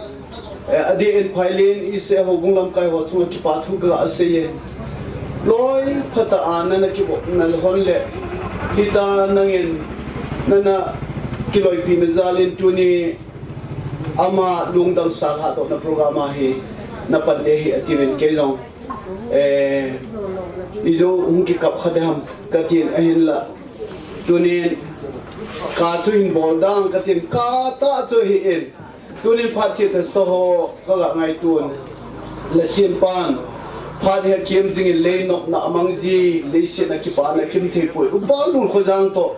eh, adeh in Phailen East Houbung lamkai ho chunga kipa thu ka ga sei e. Loi phatah a nana kivop na lhon le, hitia nangin nana kiloipi na jal in tuni ama lungdam sa lhahdohna program a hi na pan ding ahi ati uvin kei jong, eh, ijou hung kikap kha ding ham ka tin ahinla. Tunin ka chu hin bol dang ka tin ka tah chu hi in. Tunin phat thi ta so ho ka ga ngaitun. La sim pan. Phat hi kim jing in lei nopna amang ji, leiset a kipana kim thei poi. Upa Lunkholjang toh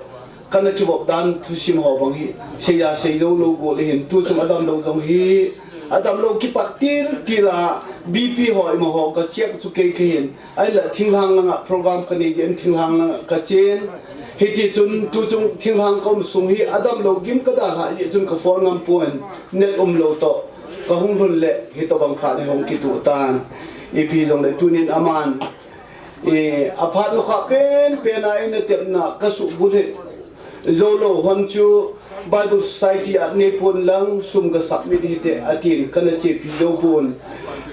kana kivop dan thusim ho bang hi, seiya sei lou lou go le hin, tu chung adam lou jong hi, adam lou kipat til til a, B P ho, ima ho, ka check chu kei ka hin, ahinla thinglhang langa program ka nei ding, thinglhang langa ka chen, hiti chun tu chung thinglhang ka um sung hi, adam lou gim ka dalha jeh chun ka phone ngam pon, net um lou toh, ka hung lhun le, hitobang phat hi hung kituh tan, ipi jong le tunin aman, Eh, aphat nokha penpen a eina tepna ka suhbulhit hi. Jou lou hon chu Bible Society a neipon lang sum ka submit hite atin kana chepi jou pon.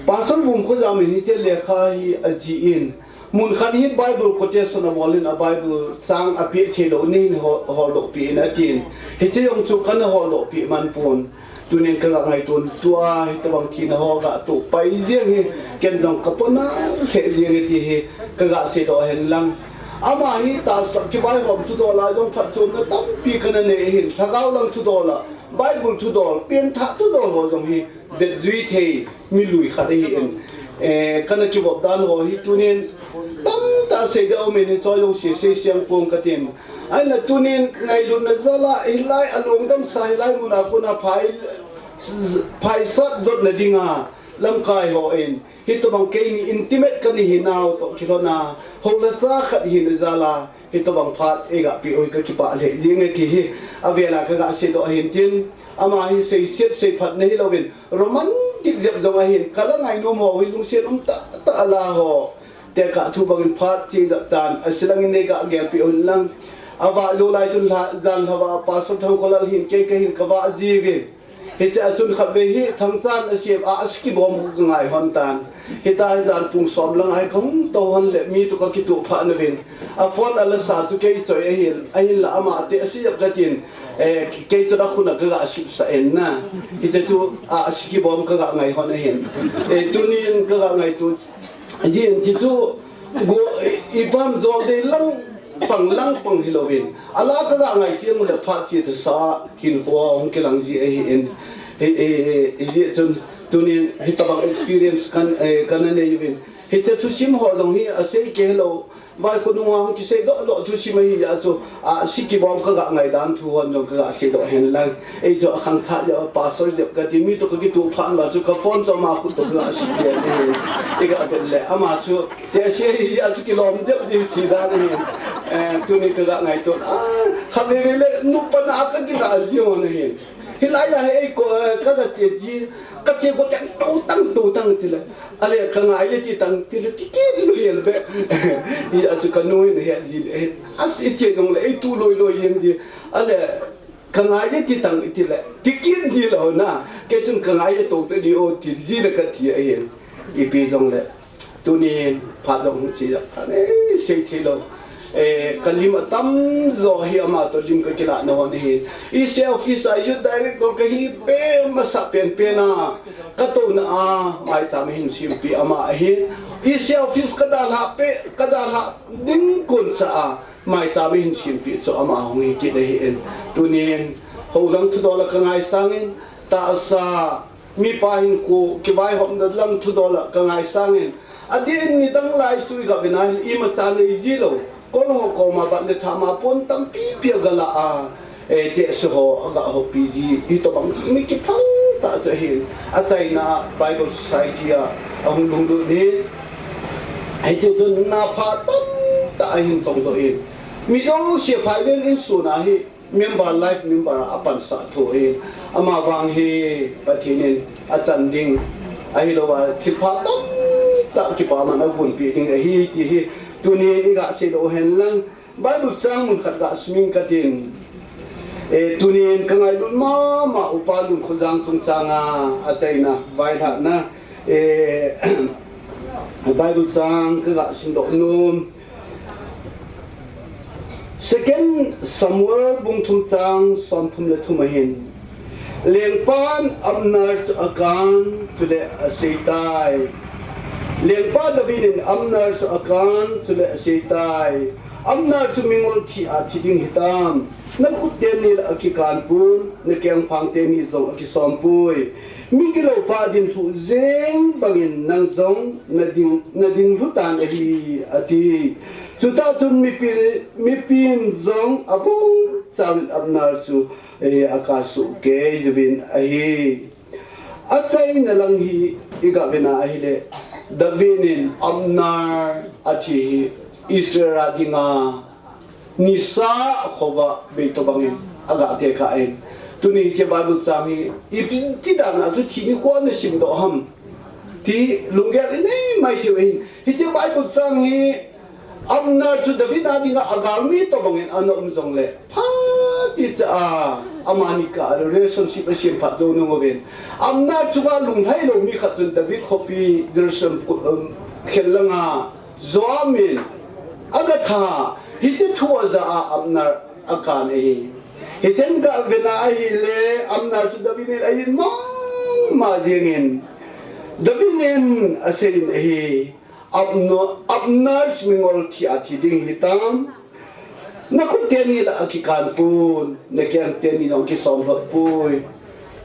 Pastor Vumkhojam in hiche lekha hi ajih in. Mun khat hi Bible quotation abol in a Bible chang apeh thei lou nahin ho-, holdoh peh in atin. Hiche jong chu kana holdoh peh man pon. Tunin ka ga ngaitun tua, hitobang thina ho ga tuh pai jeng hi, ken jong ka pona lheh jeng e ti hi, ka ga seidoh hen lang. Ama hi tahsa kivaihom thudol a jong phatchomna tampi kana nei ahin, lhagao lang thudol a, Bible thudol, pengthah thudol ho jong hi, vetjui thei, mi lui khat ahi in. Eh, kana kivop dan ho hi, tunin tamtah seidoh um in hiche jong sei, sei siang pong ka tin. Ahinla tunin ngailutna jal a, hilai a lungdam sa, hilai mun a kon a phai, phaisat jotna dinga lamkai ho in, hitobang keini intimate kana hi nau toh kilhon a, houlacha khat hina jal a, hitobang phat eiga peh u hi ka kipah lheh jeng e ti hi, avel a ka ga seidoh ahin tin, ama hi seiset seiphatna hilou in, romantic jep jong ahin, ka la ngainom ho hi lungset um tah tah a la ho. Tekah thu bangin phat chejep tan, aselang in nei ga gelpeh un lang. Avah jou lai chun lha, jan lhava Pastor Thangkholal hin kei ka hin ka vah jiuvin. Hiche a chun khatvei hi Thangchan asem a, asi kibom ka ngai hon tan. Hitia hi jan pung som lang a hi ka hung tou hon le mi toh ka kituh phat nauvin. A phone a la sa chu kei choi ahin, ahinla ama te asi jep ka tin. Eh, kei chun a khun a ka ga sipsah in na. Hiche chu a, asi kibom ka ga ngai hon ahin. Eh, tunin ka ga ngaito Ajeh chu, go, i, iban jol dei lang pang lang pang hilou in. Ala ka ga ngai teng le phat chethasa hinkho hung kilang ji ahi in. Hi, hi, hi, hijeh chun tunin hitobang experience kan, eh, kana nei uvin. Hiche thusim ho jong hi asei kei hilou. Vaikho nunga hung kiseidoh doh thusim ahi a chu, a, asi kibom ka ga ngai dan thu hon jong ka ga seidoh hen lang. Ei chu akhangthah jep, pastor jep ka ti, mi toh ka kituh phat uva chu ka phone chu ama khut toh ka ga seidoh hen. I ga vet le, ama chu, te asi ahi a chu kilom jep ding ti dan ahi. Eh, tuni ka ga ngaito. Ah, khatvei vei le, nupa na ka kila ji hon ahi. Hilai a hi ei ko, eh, ka ga che ji, Ka che ko tang to tang to tang ti le. Ale ka ngai e ti tang ti le ti ki lu hel be. I a chu ka nu hin he ji le. As i che dong le ei tu loi loi yen ji. Ale ka ngai e ti tang ti le. Ti ki ji lo na. Kei chun ka ngai e to te di o ti ji le ka ti a hin. I pi jong le. Tunin phat jong hung chi jat phat e, sei thei lo. Eh, ka lim atam jo hi ama to lim ka kilah na hon hi. E C office a youth director ka hi pe masa pen pen a. Ka to na a, mai ta mi hin sim pi ama ahi. E C office ka dalha pe, ka dalha ding kon sa a. Mai ta mi hin sim pi chu ama hung hi kit ahi in. Tunin, ho lang thu dol a ka ngai sangin, ta sa, Mipa hin khu, kivaihopna lang thudol a ka ngaisang in. Adin nidang lai chu i ga vena hin imacha nei ji lo. Kol ho koma vat le thama pon tampi pi a ga la a. Eh, te se ho, a ga hopi ji. Hitobang mi kiphal ta chu hin. A China Bible Society a, a hung lunglut ni. Hiti chun na pha tam ta a hin chong doh in. Mi jong sia phai len in suna hi. Member, life member a pansah tho e. Ama vang hi Pathen in achan ding, ahilouva thilpha tamtah kipaman agonpeh ding ahi ti hi. Tunin i ga seidoh hen lang, Bible chang mun khat ga siming katin. E, tunin ka ngailut mama Upa Lunkhojang chungchang a, achaina, vailhahna, e, Bible chang ka ga simdoh nom. Second Samuel bung thum chang som thum le thum ahin. Lengpan Abner chu akan chule aseitai. Lengpa David in Abner chu akan chule aseitai. Abner chu mingol thi a thi ding hitam. Na khut teni la akikan pon, na kengphang teni jong akisom poi. Mi gilou pa ding thu jeng bangin nang jong na ding, na ding lhu tan ahi, ati. Chutah chun mipi, mipin jong abul chan Abner chu, eh, akasuh kei uvin ahi. Achaina lang hi i ga vena ahile, David in Abner athi hi Israel a dinga nisa khova bei tobangin aga tekah in. Tuni hiche Bible chang hi, ipi ti dan a chu thi nikho ana simdoh ham ti lunggel inei mai thei u ahin. Hiche Bible chang hi Abner chu David a dinga agalmi tobangin ana um jongle, phat icha a amani kah a relationship asem phat jou nung uvin. Abner chunga lunglhai lou mi khat chun David khopi Jerusalem, um, khel langa Joab in aga tha, hiche thu aja a Abner akan ahi. Hichen ga vena ahile, Abner chu David in ahin mama jengin, David in aseiyin ahi, Abner, Abner chu mingol thi a thi ding hitam. Na khut teni la akikan pon, na keng teni jong kisom lhot poi.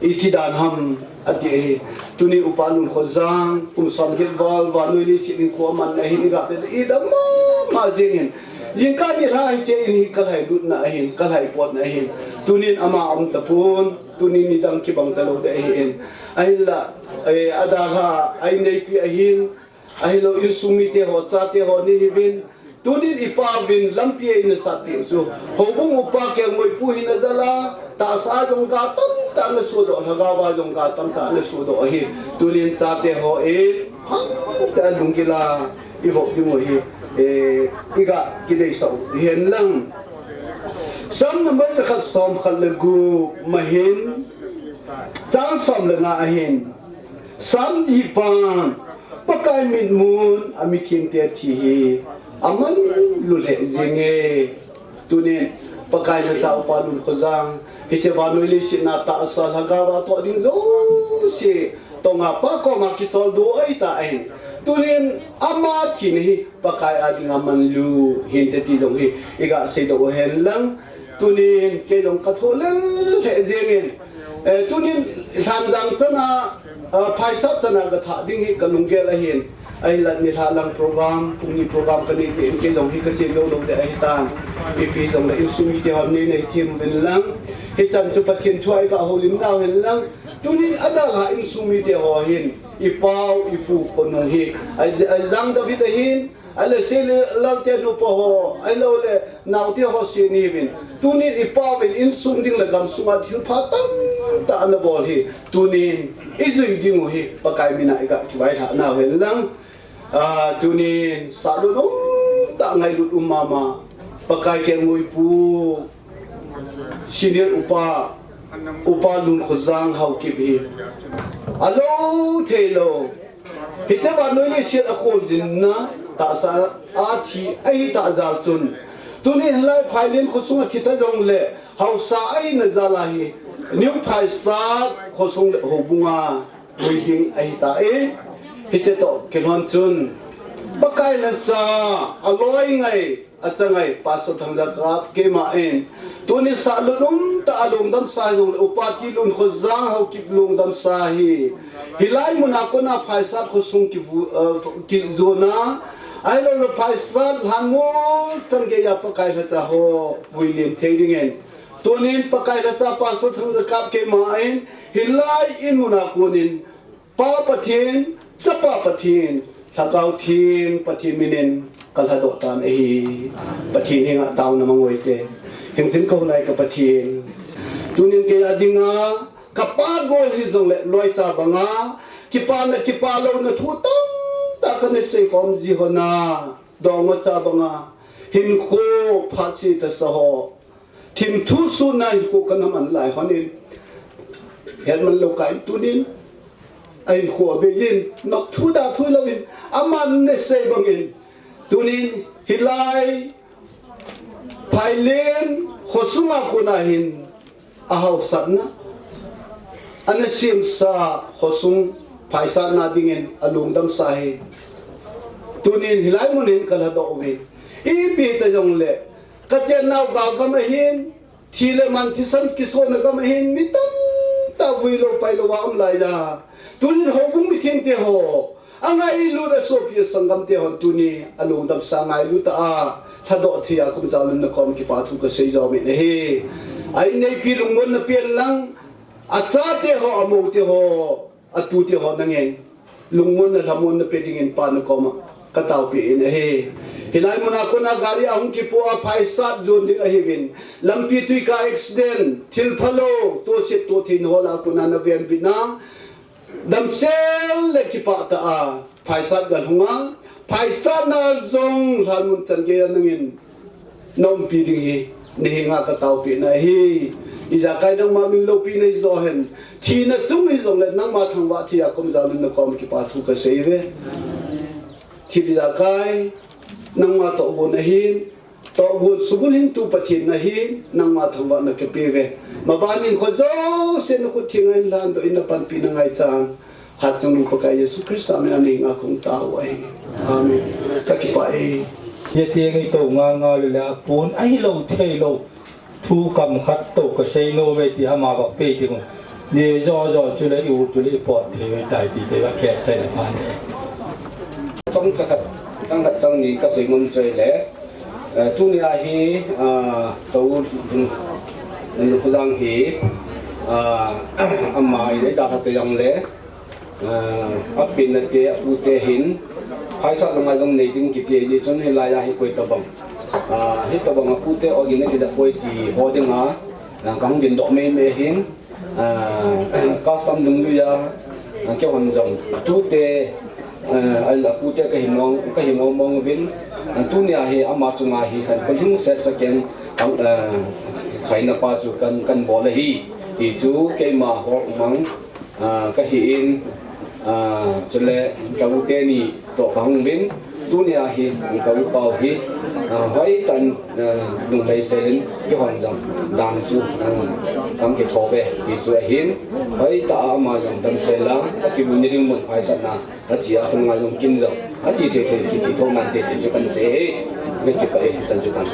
Iti dan ham, ati ahi. Tuni Upa Lunkhojang, kum som get val, vannoi leiset hinkho aman ahin i ga vet, i dam mama jengin. Jingkah nilhah hiche in hi ka lhailutna ahin, ka lhaipotna ahin. Tunin ama aum tapon, tunin nidang kibang talou ding ahin. Ahinla, eh, adalha, a inneipi ahin, ahilou insung mite ho, chate ho ni hiuvin. Tunin ipa uvin lampi eina satpeh u chu. Houbung upa Kelngoipu hin ajal a, tahsa a jong ga tamtah ana sodoh, lhagao a jong ga tamtah ana sodoh ahi. Tunin chate ho in, phate a lunggil a, i vop ding u hi, eh, i ga kideisah u hen lang. Psalm number jakhat som khat le gup ma hin, chang som le nga ahin. Psalm dihpan, Pakai mitmun a mithengte thi hi amanlu lheh jenge. Tunin, Pakai nasah Upa Lunkhojang, hiche vannoi leiset a tahsa lhagao a toh ding jouse, tonga Pa koma kicholdo ahitai. Tunin, ama thina hi, Pakai a dinga manlu hinte ti jong hi, i ga seidoh u hen lang. Tunin, kei jong ka thoh lel lheh jengin. Eh, tunin, Lhanjang chan a, eh, Phaisat chan a ka thah ding hi ka lunggel ahin. Ahinla nilhah lang program, pung ni program ka nei ding in kei jong hi ka che jou lou ding ahitan. Ipi jong le insung mite hon nei nei them uvin lang. Hichan chu Pathen thu a i ga houlim nau hen lang. Tunin adalha insung mite ho hin. I pau, i pu khonung hi. Ai, ai jang David ahin. Ahileh Seilal te nupa ho, ahilouleh naote ho seh ni uvin. Tunin ipa uvin insung ding le gamsunga thilpha tamtah ana bol hi. Tunin ijui ding u hi Pakai mina iga kivailhah nau hen lang. Ah, tunin sahlut umtah ngailut um mama. Pakai kelngoi pu. Senior upa, upa Lunkhojang Haokip hi. Alou theilou. Hiche vannoi leiset a kholjinna tahsa a thi ahitah jal chun. Tunin hilai Phailen khosung a thi ta jongleh, haosa ahina jal a hi. New Phaisat khosung le houbunga. Vui ding ahitai. Hiche toh kilhon chun. Pakai lhacha, aloi ngai, acha ngai, Pastor Thangjakap keima in. Tunin sahlut umtah a lungdam sa jongleh, upa ti Lunkhojang Haokip lungdam sa hi. Hilai muna kona Phaisat khosung kivu, eh, kijona. Ahilouleh Phaisat lhan ngol chan geiya Pakai lhacha ho, vui lim thei dingin. Tunin Pakai lhacha Pastor Thangjakap keima in, hilai in muna konin, Pa Pathen, Chapa Pathen, Lhagao Theng Pathen minin kalhadoh tan ahi. Pathen henga taona mang u hite. Hingchin kahu lai ka Pathen. Tunin kei a dinga, kapa gol hijongleh loicha banga, kipana kipalouna thu tamtah kana seikhom ji hona. Dongma cha banga, hinkho phatseh tasa ho. Thim thu suna hinkho kana man lai honin. Hetman lou kai tunin. A hinkho abeiyin, nop thu da thu louvin. Aman nasei bangin. Tunin, hilai, Phailen, khosunga kona hin. Ahaosatna, ana semsa khosung phaisatna dingin alungdam sa hi. Tunin hilai mun hin kalhadoh uve. Ipi ta jongleh, kachennau gal gam ahin, thi le man thisan kisona gam ahin, mi tamtah vui lou pai lou a um lai a. Tunin houbung mithengte ho, angailut a sopi a sanggam te hon tuni, alungdam sa ngailut a, lhadoh thei a kum jal un nakom kipa thu kasei jo min ahi. A inneipi lungmonna pen lang, achate ho, amoute ho, atute ho nangin, lungmonna lhamonna pe dingin Pa nakoma, kataupi in ahi. Hilai muna kona gari ahung kipo a phaisat jon ding ahiuvin. Lampi tui ka accident, thil phalou, tohset tohthei na ho lah a kona navenbit na. Damsel le kipah tah a, phaisat galhunga, phaisatna jong lhanmun chan geiya nangin, naumpi ding hi, nahenga kataopina ahi. Ijakai nangma min loupina hijo hen, thina chung hijongleh nangma thangvah thei a kum jal un nakom kipa thu kasei uve. Thil ijakai, nangma tohgon ahin, Tohgon sugul hingtu Pathen nahi, nangma thangvahna kapeuve. Mabanin kho jouse nakhut thenga hin lhandoh in napanpina ngaichan. Hatchungnung Pakai Jesu Christa mina nahenga kahung tao u ahi. Amen. Kakipah e. Hiti ngai tou nganga le le apon ahilou theilou. Thu kam khat tou kasei nom e ti ama vak pei ding u. Ni jo jo chule i u chule i pot thei u tai ti te vak khet sei le phan e. Chang khat, chang khat chang ni kasei nom chu ahile. Eh, tunia hi, ah, tou, um, um, Lunkhojang hi, ah, ama i le da khat te jong le, ah, apenna te, apute hin, phaisat langa jong nei ding kiti ahi chun hilai a hi koi tabang. Ah, hitobang apute ogin akija poi ti ho dinga, ah, kahung dingdoh mei mei hin, Ah, custom dungjuia, ah, keihon jong tute, ah, apute kahi mong, kahi mong mong uvin, ah, tunia hi ama chunga hi khankhul hing set saken, ah, khaina pa chu kan, kan bol ahi, ti chu keima Horkmang, ah, kahi in, ah, chule ka u teni, Toh kahung uvin, tunia hi, ka u pau hi, ah, hoitah in, ah, lunglhai sel in, keihon jong, dan chu, ah, kan kitho uve, ti chu ahin, hoitah a ama jong damsel a, akivui ni ding mun phaisatna, achi a khun nga jong kin jong, achi thei thei, kichi tho nante, ti chu kan sei e, kakipah e, chan chu tan.